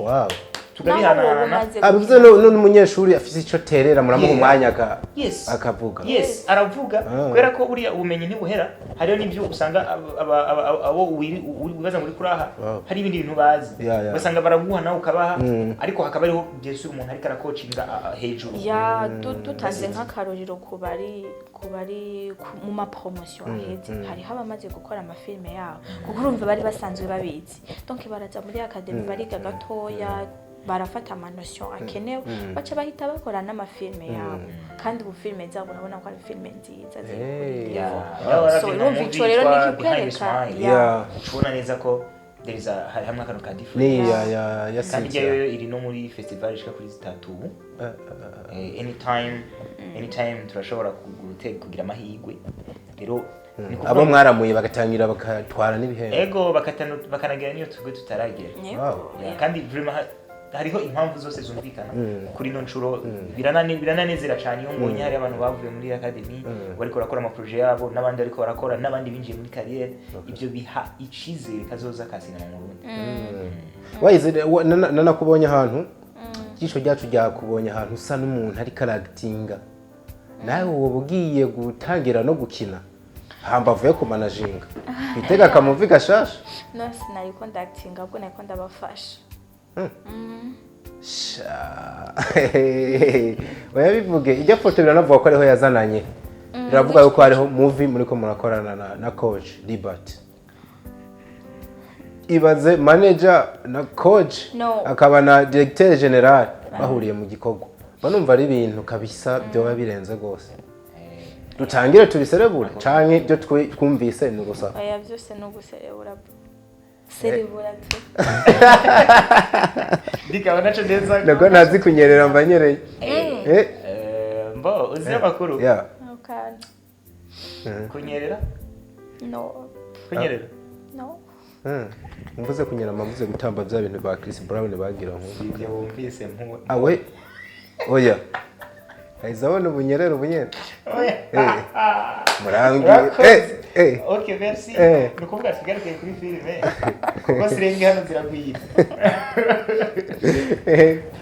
Tukabihanahana. Umaze Ah, bivuze no n'umunyeshuri afise ico terera, muramuha umwanya Yes. akavuga. Yes, aravuga. Ah. Kubera ko buriya ubumenyi ntibuhera, hariho n'ibyo usanga abo wibaza muri kuraha hari ibindi bintu bazi. Ugasanga baraguha, nawe ukabaha, ariko hakaba hariho byese umuntu ariko arakocinga hejuru. Ya, dutanze nk'akarorero ku bari mu ma promotion aheze, hariho abamaze gukora amafilme yabo, kuko urumva bari basanzwe babizi. Donc baraza muri academy, bariga gatoya, barafata ama notion akenewe, baca bahita bakora n'amafilme yabo. Kandi ubu filme zabo urabona ko ari filme nziza ziri kuri Hey. level. Yeah. So, urumva ico rero Behind the nikikwereka Smile. Ucubona neza ko there is a hari hamwe akantu ka difference. Ni ya Kandi Cynthia. ijya yo iri no muri festival ishika kuri zitatu ubu. Anytime, anytime turashobora kugira amahirwe rero ni kuvuga Abo ngo- mwaramuye bagatangira bakatwara n'ibihembo. Ego, bakanagira n'iyo twebwe tutaragera. Yego, Wow. yeah. Yeah, kandi vraiment hariho impamvu zose zumvikana kuri ino nshuro. Birananezera cyane iyo mbonye hari abantu bavuye muri academy bariko barakora ama projet yabo, n'abandi bariko barakora, n'abandi binjiye muri carrière. Ibyo biha icizere kazoza ka sinema mu Burundi. Wayize nanakubonye ahantu, ijisho ryacu ryakubonye ahantu usa n'umuntu ariko aragitinga. Nawe woba ugiye gutangira no gukina hambavu yo kumanajinga, bitega akamuvi gashasha? No, sinariko ndakitinga, ahubwo nariko ndabafasha. Sha. Oya, bivuge. Ijya foto biranavuga ko ariho yazananye, biravuga yuko hariho movie muriko murakorana na coach Libert. Ibaze manager na coach No. akaba na directeur general bahuriye mu gikorwa. Banumva ari ibintu kabisa byoba birenze rwose. Dutangire tubiserebure canke ibyo twumvise ni urusaku? Oya, byose ni uguserebura, serebura tu. Ndikaba naco neza. Nabwo ntazi kunyerera, mba nyereye. Mbo uzi amakuru. Yeah. Ako kantu. Kunyerera. No. Kunyerera. No. Mvuze kunyerera, mvuze gutamba bya bintu ba Chris Brown bagira nko Ibyo wumvise mpu awe. Oya, ahise abona ubunyerere ubunyere. Oya. Murambwiye. Urakoze. Eh. Okay, merci. Ni ukuvuga tugaruke kuri filime, kuko sirenge hano ziragwira.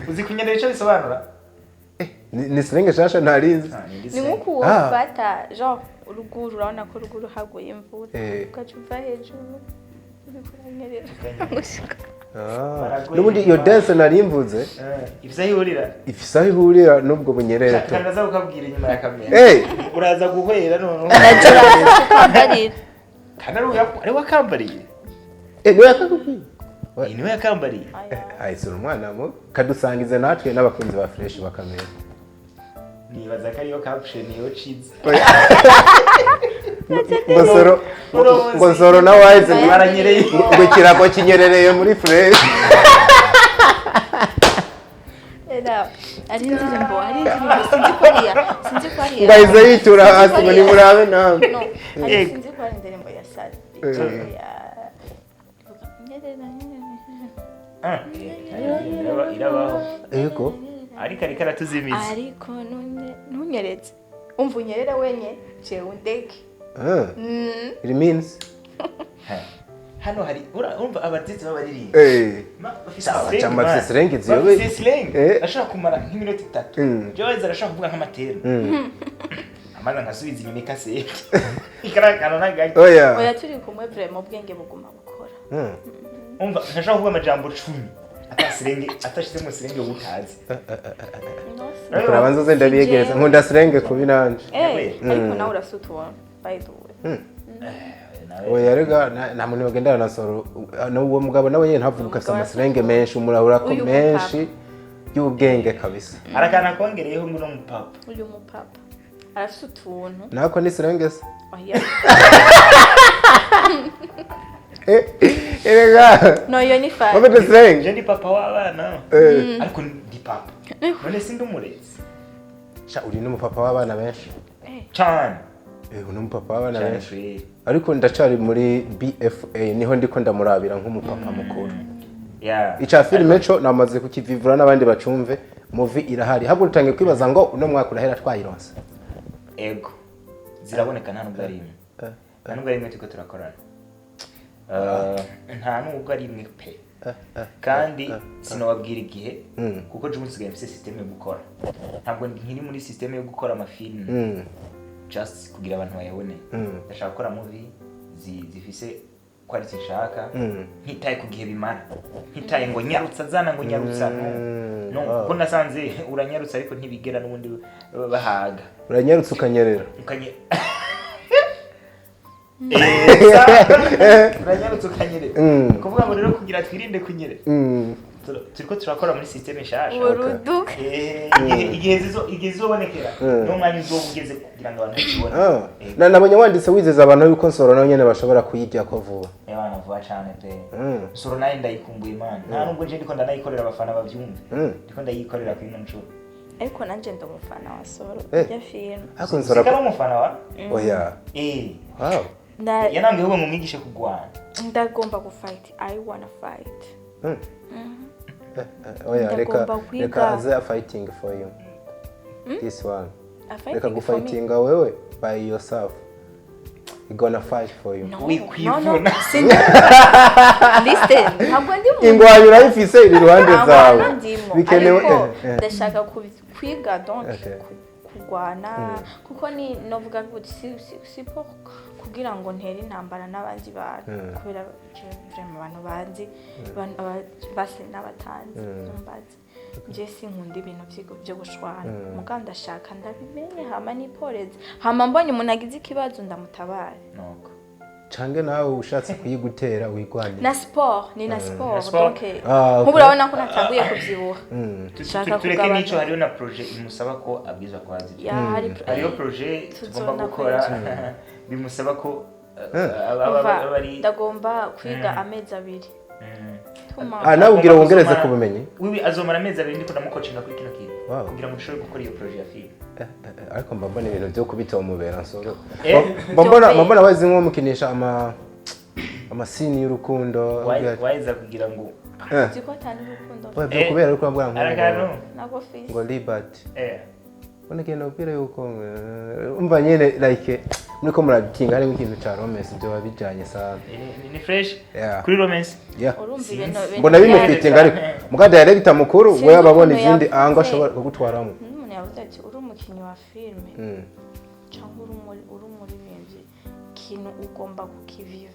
Uzi kunyerera icyo bisobanura? Ni sirenge shasha ntarizi. Ni nk'uko wofata genre ruguru, urabona ko ruguru haguye imvura, ugaca uva hejuru uriko uranyerera gushika. Ah. Baragoye. N'ubundi iyo dance nari mvuze Ifise aho ihurira. Ifise aho ihurira n'ubwo bunyerere tu. Kandi aza kukabwira inyuma ya kamera. Uraza guhwera noneho. Kukambarira. Kandi ari we wakambariye. Niwe yakakubwiye? Niwe yakambariye. Ahise umwana mubi kadusangize natwe n'abakunzi ba Fresh bakamera. Nibaza ko ariyo caption yo ciza. Ngo soro, ngo soro na Wise ngo Baranyereye. ngo ikirago kinyerereye muri Fresh. Era ari indirimbo, ari indirimbo, sinzi ko ari iya, sinzi ko ari iya. Ngo ahise yitura hasi ngo nimurabe nawe. No, ari Yego. sinzi ko ari indirimbo ya Sadi ya nyerera nyerera. Ah, irabaho. Yego. Ariko aratuzimiza. Ariko ntunyeretse, umva unyerere wenye, jewe undeke. Ah, it means Hano hari urumva abatetsi b'abaririmba bafise Sawa, slang, chama man. bafise slang ziyobe. Bafise slang. Ashobora kumara nk'iminota 3. Joyce arashobora kuvuga nk'amatera, amaze nkasubiza inyuma ikasete ikarakana n'agake. Oya. Oya, turi kumwe vraiment ubwenge buguma bukora. Umva, ntashobora kuvuga amajambo 10 ata slang, atashizemo slang utazi. No, si- Kurabanza uze ndabiyegereza, nkunda slang kubi nanje. Ariko nawe urasutura, by the way. Oya rega, nta muntu bagendana na soro n'uwo mugabo nawe nyene ntavuga, afise amaslang menshi, umurahura ko Uyu menshi y'ubwenge kabisa. Arakana kongereyeho ngo uno mupapa. Uyu mupapa arafise utuntu. Nako ni slang se? Oya. Erega No, iyo ni fact. wafite slang. Je ndi papa w'abana, ariko ndi papa none sindi umurezi. Sha, uri n'umupapa w'abana benshi. Cane. Uri n'umupapa w'abana Cane benshi. kweri. Ariko ndacari muri BFA, niho ndiko ndamurabira nk'umupapa mukuru. Ica filime co namaze kukivivura n'abandi bacumve, movie irahari. Habwo utangiye kwibaza ngo uno mwaka urahera twayironse. Ego, ziraboneka, nta nubwo ari imwe, nta nubwo ari imwe turiko turakorana. Nta nubwo ari imwe pe, kandi sinababwira igihe, kuko jewe nsigaye mfise système yo gukora. Ntabwo nkiri muri système yo gukora amafilm just kugira abantu bayabone. Ndashaka gukora movie zifise quality nshaka, ntitaye ku gihe bimara, ntitaye ngo nyarutsa zana, ngo nyarutsa, no. No. Kuko nasanze uranyarutsa ariko ntibigera n'ubundi bahaga. Uranyarutse ukanyerera. Uranyarutse ukanyerera. Kuvuga ngo rero kugira twirinde kunyerera, turiko turakora muri système nshasha. Uruduka. Igihe zizobonekera, niwo mwanya uzoba ugeze kugira ngo abantu bakibone. Na nabonye wanditse wizeza abantu yuko Nsoro nawe nyene bashobora kuyijyako vuba. Ebana, vuba cane pe. Nsoro nayo ndayikumbuye, man. Nta nubwo nje ndiko ndanayikorera abafana bavyumve, ndiko ndayikorera kuri ino nshuro. Ariko nanje ndi umufana wa Soro ya filime. Ariko Nsoro Sikari umufana wa Oya. Wow. Yanambwiye ahubwo ngo mwigishe kugwana. Ndagomba gufight, I wanna fight. Oya, reka. Ndagomba kwiga. Reka aze fighting for you this one. A fighting Reka for me. gufightinga wewe by yourself, he gonna fight for you. No, Wikwivuna. no, no. Listen, ntabwo ndi mu Ingwanyo urayifise, iri iruhande ntabwo zawe. hano ndimo. Bikenewe. Ariko ndashaka kwiga, donc kurwana, kuko ni novuga ngo si pour kugira ngo ntere intambara n'abandi bantu, kubera je vraiment abantu banzi, base n'abatanzi mbazi, nje sinkunda ibintu byo gushwana. Muga ndashaka ndabimenye, hama niporeze, hama mbonye umuntu agize ikibazo ndamutabare. Nuko. Cange nawe ushatse kuyigutera wigwanire. Na sport, ni na sport. Na sport. Donc Ah, okay. nk'ubu urabona ko natanguye kubyibuha. Shaka Tureke kugabanya. n'ico, hariho na projet imusaba ko abwirizwa kuhaza. Ya, hari Hariho projet tugomba tuzona gukora bimusaba ko Umva, aba ari ndagomba kwiga amezi 2. Tuma. Ah, nawe ubwira Agomba wongereze kuzomara- ku bumenyi. Wiwi, azomara amezi 2 ndiko ndamukocinga kuri kino kintu kugira ngo dushobore gukora iyo projet ya film. Ariko mba mbona ibintu byo kubita umubera Nsoro. Byo Mba mbona wazi nko mukinisha amasini y'urukundo. Waheza kugira ngo Uzi ko atari urukundo. Oya, byo kubera ariko urambwira ngo Arakanu. Ntabwo fisi. ngo Liberty. Mbona genda ubwira yuko umva nyene like muriko murabitinga, harimo ikintu ca romance, byo bijanye sana. Ni fresh Yeah. kuri romance. Yeah. Urumva ibintu Mbona bimufitinga, ariko muga director mukuru Sinzi we ababona ukuntu izindi yavuze. ango ashobora kugutwaramo. N'umuntu yavuze ati uri umukinnyi wa filime cyangwa uri umuririmbyi, ikintu ugomba kukiviva.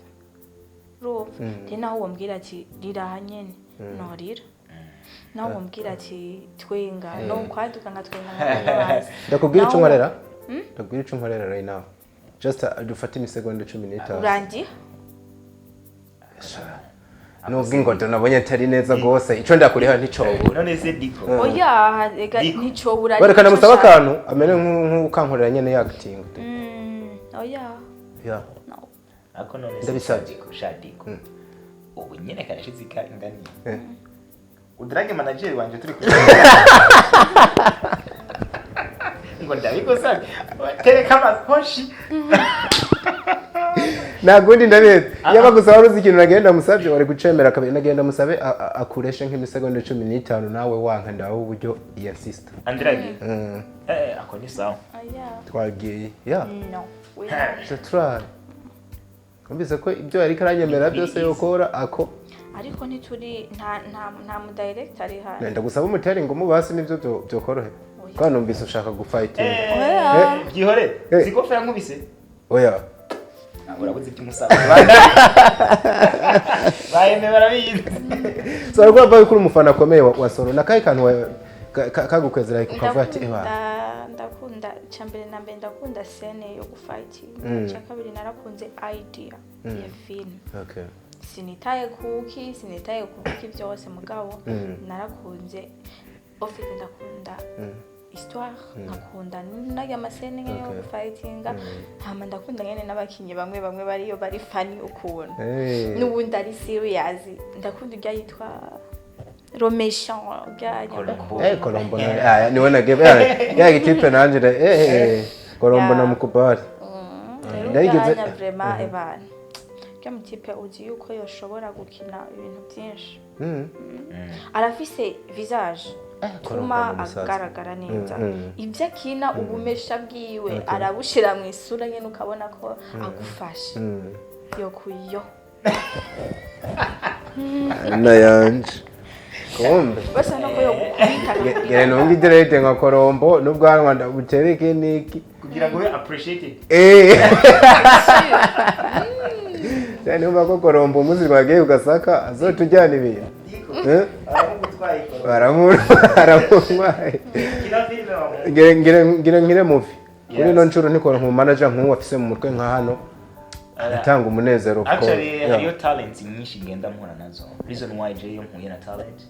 Urumva, rero naho wambwira ati rira aha nyene norira, naho wambwira ati twenga no kwaduka nkatwenga nkabaza. Ndakubwira ico nkorera, ndakubwira ico nkorera right now, just dufate imisegonda 15. Urangiye. Nubwo ingodo nabonye atari neza rwose, ico ndakuriha nticobura. None se Diko? Oya, rega. Diko. Nticobura. Bareka ndamusaba akantu amere nk'ukankorera nyene ya acting. Oya. Yeah. No. Ako none se Ndabisabye. Diko, sha Diko, ubu nyene karashize ingani. Udrage manager wanje turi kumwe ngo ndabigusabye, tereka amakoshi. Ntabwo undi ndabizi, yaba gusa wari uzi ikintu nagenda musabye wari gucemera kabiri. Nagenda musabe akureshe nk'imisegonda 15, nawe wanka ndawe uburyo insista. Andrage. Ako ni sawa. Oya. Twagiye, yeah. No. Try, numvise ko ibyo yariko aranyemera byose yokora ako. Ariko ntituri nta mu director ari hano. Ndagusaba umutere ngo mubasi nibyo byokorohera, kandi numvise ushaka gufighting. Oya. Byihore. Sikofa yankubise. Oya. Urabuze iby'umusaza baheme barabizi. So ariko bavuga ko uri umufana akomeye wa Soro, nakahe kantu kagukwezera ukavuga ati eba? Ndakunda icya mbere na mbere, ndakunda scène yo gufighting. Icya kabiri, narakunze idea ya film. Sinitaye kuki, sinitaye kuki byose, mugabo narakunze ofite, ndakunda histoire, nkakunda n'aya mascène nyene yo gufightinga, hama ndakunda nyene n'abakinyi bamwe bamwe bariyo bari funny ukuntu. N'ubundi ari serious, ndakunda urya yitwa Romeshan, urya. Colombo. Colombo na ah niwe na give ya gitipe nanje Colombo na mukubali. Rero urya vraiment ebana, urya mutipe uzi yuko yoshobora gukina ibintu byinshi. Arafise visage Colombo tuma ni umusaza. agaragara neza. Ibyo akina, ubumesha bwiwe arabushira mu isura nyene, ukabona ko agufashe yo kuyo. Na yanje kumbe Basa no ko yogukubita. Ngere nunga idirede nka Korombo n'ubwanwa ndabutereke niki Kugira ngo ube appreciated. Eh. Cyane numva ko Korombo umunsi twagiye ugasaka azotujyana ibintu. Eh? Aramugutwaye. Baramuntwaye. Kina filime wamu. Ngire nkire movie kuri ino Yes. nshuro ntikora nku manager nk'uwo afise mu mutwe nka hano atanga umunezero ko Actually, yeah. hariyo talents nyinshi ngenda mpura nazo. Reason why je iyo mpuye na talent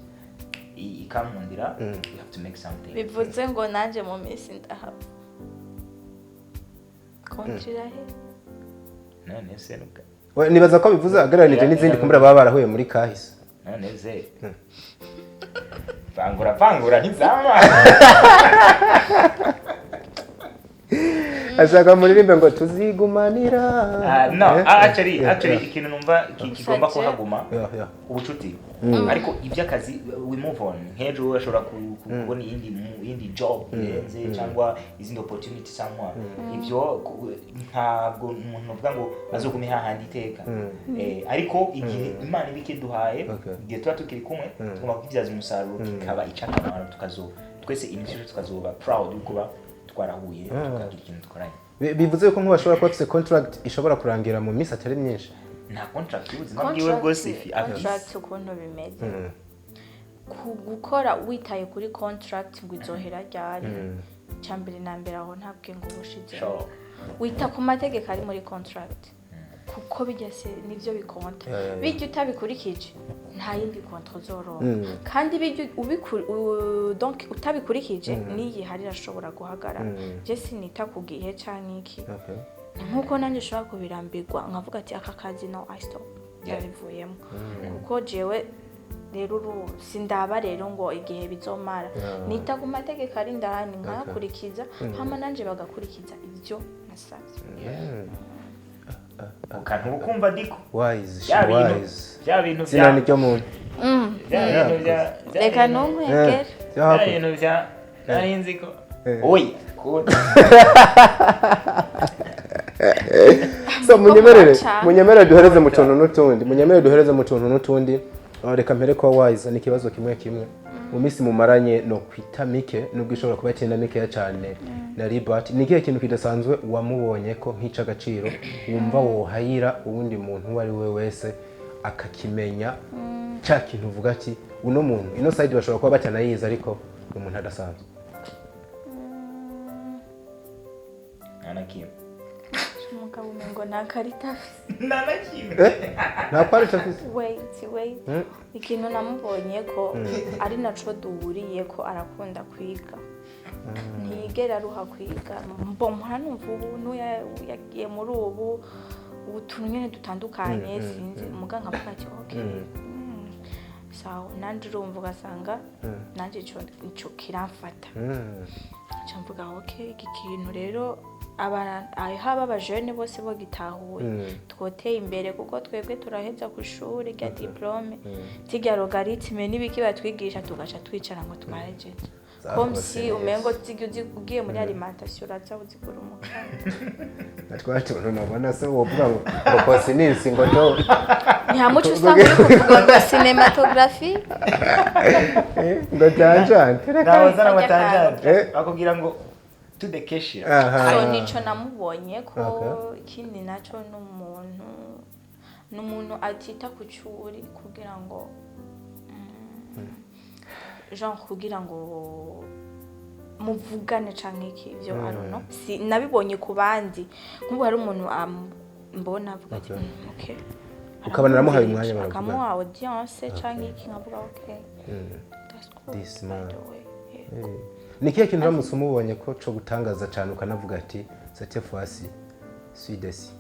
ikankundira, we have to make something. Bivuze ngo nanjye mu minsi ndahava kontrira he? None se nubwa We, nibaza ko bivuze agereranije Yeah, n'izindi yeah. kumbura baba barahuye muri kahise. None se vangura vangura ntizama. Ashaka muririmbe ngo tuzigumanira. Ah, no. Eh? Ah, actually, Yeah, actually, yeah. ikintu numva kigomba Gusa je- kuhaguma, ubucuti, ariko iby'akazi we move on. Nk'ejo ashobora kubona iyindi job irenze cyangwa izindi opportunity somewhere. Ibyo ntabwo umuntu avuga ngo azogume hahandi iteka. Ariko igihe Imana iba ikiduhaye, igihe tuba tukiri kumwe, tugomba kubibyaza umusaruro kikaba icyakamaro, tukazo twese in future tukazoba proud yo kuba twarahuye, tukagira ikintu dukoranye. Bivuze ko nk'ubashobora kuba bafise contract ishobora kurangira mu minsi atari myinshi. Nta contract y'ubuzima bwiwe bwose ifi afise. Contract ukuntu bimeze, ku gukora witaye kuri contract ngo izohera ryari, cya mbere na mbere aho nta bwenge uba ushize. Wita ku mategeko ari muri contract, kuko bijya se nibyo bikonta. Bijya utabikurikije nta yindi contrat uzoronka. Kandi bijya donc utabikurikije n'iyi hari irashobora guhagarara. Je sinita ku gihe canke iki. Ni nkuko nanjye ushobora kubirambirwa nkavuga ati aka kazi, no, I stop. Ndabivuyemo kuko jewe rero ubu sindaba rero ngo igihe bizomara. Nita ku mategeko ari indani nkayakurikiza, hama nanje bagakurikiza ibyo nasabye. Ukantu ukumva diko Wise, she bya bintu wise. Bya bintu Zina bya ni ryo muntu. Bya bintu bya bya Reka bintu- ntunkwegere. Byo bya hakurya. bintu bya nari nzi ko oya kuda. So munyemerere, muraca. munyemerere duhereze mu tuntu n'utundi, munyemerere duhereze mu tuntu n'utundi. Ah, reka mpere kwa Wise. Ni ikibazo kimwe kimwe. Mu minsi mumaranye no kwita mike, nubwo ishobora kuba icyenda mikeya cyane, na Libert, ni ikihe kintu kidasanzwe wamubonye ko nk'ic'agaciro wumva wohayira uwundi muntu uwo ari we wese akakimenya, cya kintu uvuga ati uno muntu ino side bashobora kuba batanayizi ariko ni umuntu adasanzwe? Nta na kimwe. Umugabo umengo nta karita afise. Nta na kimwe. Nta quality afise? Wait, wait. Ikintu namubonye ko ari naco duhuriye ko arakunda kwiga, ntiyigera aruha kwiga. Mpora numva ubu yagiye muri ubu utuntu nyene dutandukanye, sinzi muga nkavuga ati okay, sawa. Nanje urumva ugasanga nanje ico kiramfata. Nca mvuga okay, iki kintu rero haba abajene bose bagitahuye, twoteye imbere, kuko twebwe turaheza ku ishuri rya diplôme tirya logarithme n'ibiki batwigisha, tugaca twicara ngo twahejeje, comme si neza. Umengo tirya uzi ugiye muri alimentation uraza uzigura umukate. Na twa tuntu nabona se wovuga ngo kosinisi ngo to Ntihamuco usanga uri kuvuga ngo cinématographie. Ngo tangente. Ntawe uzana Ajya amatangente. Eh. Bakubwira ngo to the cashier. Aha. So nico namubonye ko. Ikindi naco ni umuntu atita ku curi kugira ngo genre kugira ngo muvugane canke iki, ivyo I don't know. Si nabibonye ku bandi, nk'ubu hari umuntu mbona avuga ati okay." Ukabona aramuhaye umwanya baravugana. Akamuha audience canke iki, nkavuga okay, that's cool, This by man. the way. Yego. Ni ikihe kintu uramutse umubonye ko co gutangaza cyane ukanavuga ati cette fois-ci suis déçu?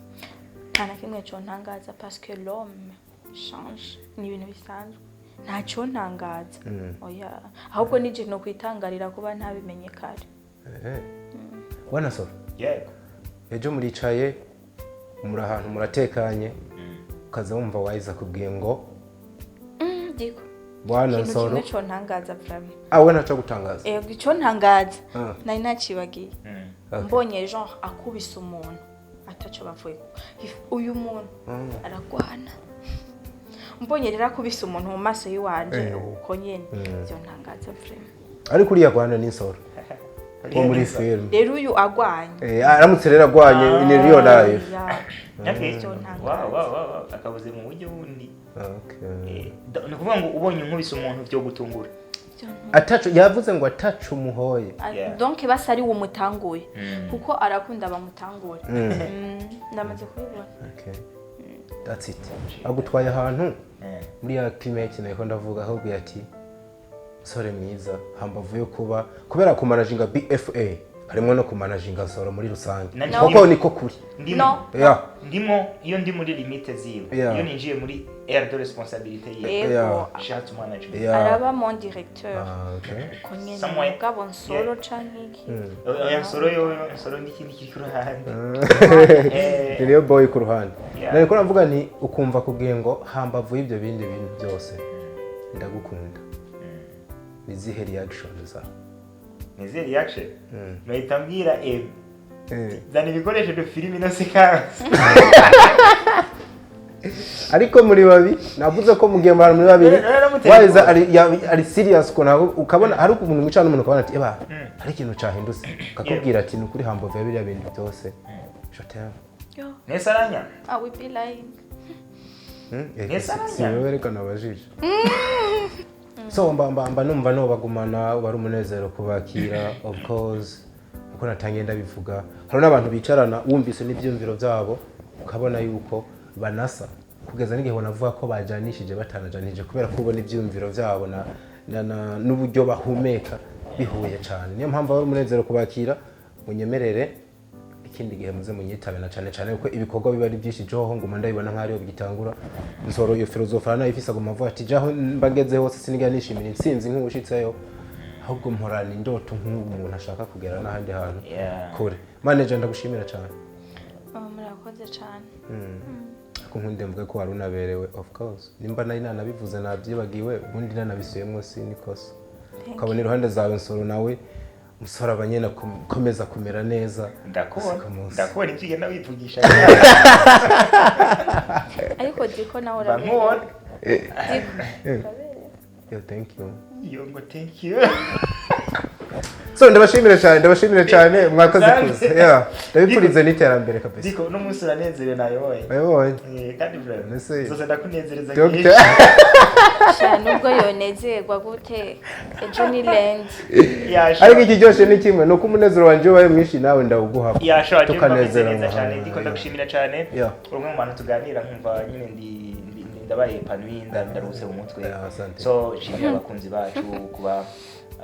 Nta na kimwe contangaza parce que l'homme change, ni ibintu bisanzwe, ntacyo ntangaza, oya. Ahubwo nije no kwitangarira kuba ntabimenye kare. Eh. Bwana Soro, Yego. ejo muricaye muri ahantu muratekanye, ukaza wumva Wise akubwiye ngo Diko bwana ikintu Nsoro. kimwe contangaza vraiment. Ah, we ntaco gutangaza? Ego, ico ntangaza nari nacibagiye. Mbonye genre akubise umuntu ataco bavuye, uyu muntu aragwana. Mbonye rero akubise umuntu mu maso y'iwanje uko nyene, vyontangaza vraiment. Ariko uriya agwana n'insoro wo muri film. Rero uyu agwanye. Aramutse rero agwanye in real life. Ya. Okay. Vyontangaza. Wow. Akabuze mu buryo bundi. Okay. Ni ukuvuga ngo ubonye unkubise umuntu byo gutungura. Atacu yavuze ngo atacu umuhoye. Donc basi ari we umutanguye, kuko arakunda bamutangure. Ndamaze kubibona. Okay. That's it. Agutwaye ahantu muri ya climate nako ndavuga, ahubwo ati sore mwiza, hambavu yo kuba kubera kumanaginga BFA harimo no kumanaginga Nsoro muri rusange, No. kuko niko kuri. Ndimo. No. Ndimo iyo ndi muri limite ziwe, iyo ninjiye muri aire de responsabilité yiwe. Ego. She to manage me. Araba mon directeur. Ah, okay. Uko nyene. Somewhere. Mugabo Nsoro canke iki. Oya, Nsoro yoyo, Nsoro n'ikindi kiri ku ruhande. Ni niyo boy ku ruhande. Nariko navuga nti ukumva kubwiye ngo hambavu y'ibyo bindi bintu byose ndagukunda, ni izihe reaction zawe? Nizihe reaction? Nahita mbwira zana ibikoresho du filime ino séquence. Ariko muri babi navuze ko mugiye muri babiri. Naramuteye Wise ubwoba. ari serious ko nawe ukabona hari umuntu mwicara n'umuntu ukabona ati eba hari ikintu cyahindutse, akakubwira ati ni ukuri hambavu ya biriya bintu byose je t'aime. Yo. Nese aranya. I will be lying. Yes, Si wewe reka nabajije. So mba numva nobagumana, uba ari umunezero kubakira, of course, uko natangiye ndabivuga, hari n'abantu bicarana wumvise n'ibyumviro byabo ukabona yuko banasa, kugeza n'igihe banavuga ko bajanishije batanajanije, kubera ko ubona ibyumviro byabo na n'uburyo bahumeka bihuye cyane. Niyo mpamvu aba ari umunezero kubakira. Munyemerere ikindi gihe muze munyitabe, na cyane cyane kuko ibikorwa biba ari byinshi. Joho nguma ndabibona nk'aho ariyo bigitangura. Nsoro iyo filozofe aranayifise, aguma avuga ati jaho mba ngeze hose sinigera nishimira intsinzi nk'ubushitseyo, ahubwo mporana indoto nk'ubu umuntu ashaka kugera n'ahandi hantu kure. Manager, ndagushimira cyane. Oh, murakoze cyane. Ariko nkunde mvuge ko wari unaberewe, of course. Nimba nari nanabivuze nabyibagiwe, ubundi nanabisubiyemo si nikosa. Thank. Ukabona iruhande zawe Nsoro, nawe umusore aba nyine akomeza kumera neza. Ndakubona. Umunsi ku munsi. Ndakubona ibyo ugenda wivugisha. Ariko Diko nawe Mba uraberewe. nkubona. Diko uraberewe. Yo, thank you. Iyo ngo thank you. So ndabashimire cyane, ndabashimire cyane, mwakoze kuza. Yeah, ndabipfurize n'iterambere kabisa. Diko, uno munsi uranezerewe nayoboye. Wabibonye? Kandi vraiment zose ndakunezereza. Doctor. Kenshi. Sha, nubwo yonezerwa gute, ejo ni lundi. Yasha. Ariko ikiryoshye ni kimwe, ni uko umunezero wanjye ubaye mwinshi nawe ndawuguha, Yasha, waje tukanezeranywa. neza cyane. Diko, ndagushimira cyane. Yeah. Uri umwe mu bantu tuganira nkumva nyine ndabaye épanoui, ndaruhutse mu mutwe. Yeah, asante. So nshimira abakunzi bacu kuba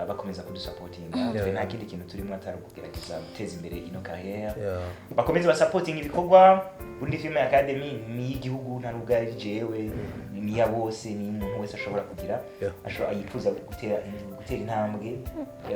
bakomeza kudusapotinga. Twe nta kindi kintu turimo atari ukugerageza guteza imbere ino carrière. Bakomeze basapotinga ibikorwa. Burundi Film Academy ni iy'igihugu, nta nubwo ari jewe, ni iya bose, ni umuntu wese ashobora kugira ashobora yifuza gutera intambwe,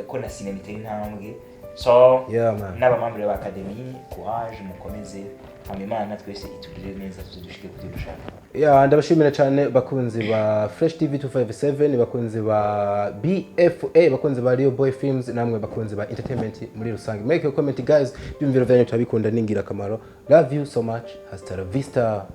ko na sinema itera intambwe. So Yeah, man. n'abamambure ba academy, courage, mukomeze, hama Imana twese itugirire neza, tuze dushike ku byo dushaka. Yeah, ndabashimira cyane bakunzi ba Fresh TV 257, bakunzi ba BFA, bakunzi ba Real Boy Films, namwe bakunzi ba entertainment muri rusange. Make your comment guys, byumviro byanyu turabikunda, ni ingirakamaro. Love you so much, hasta la vista.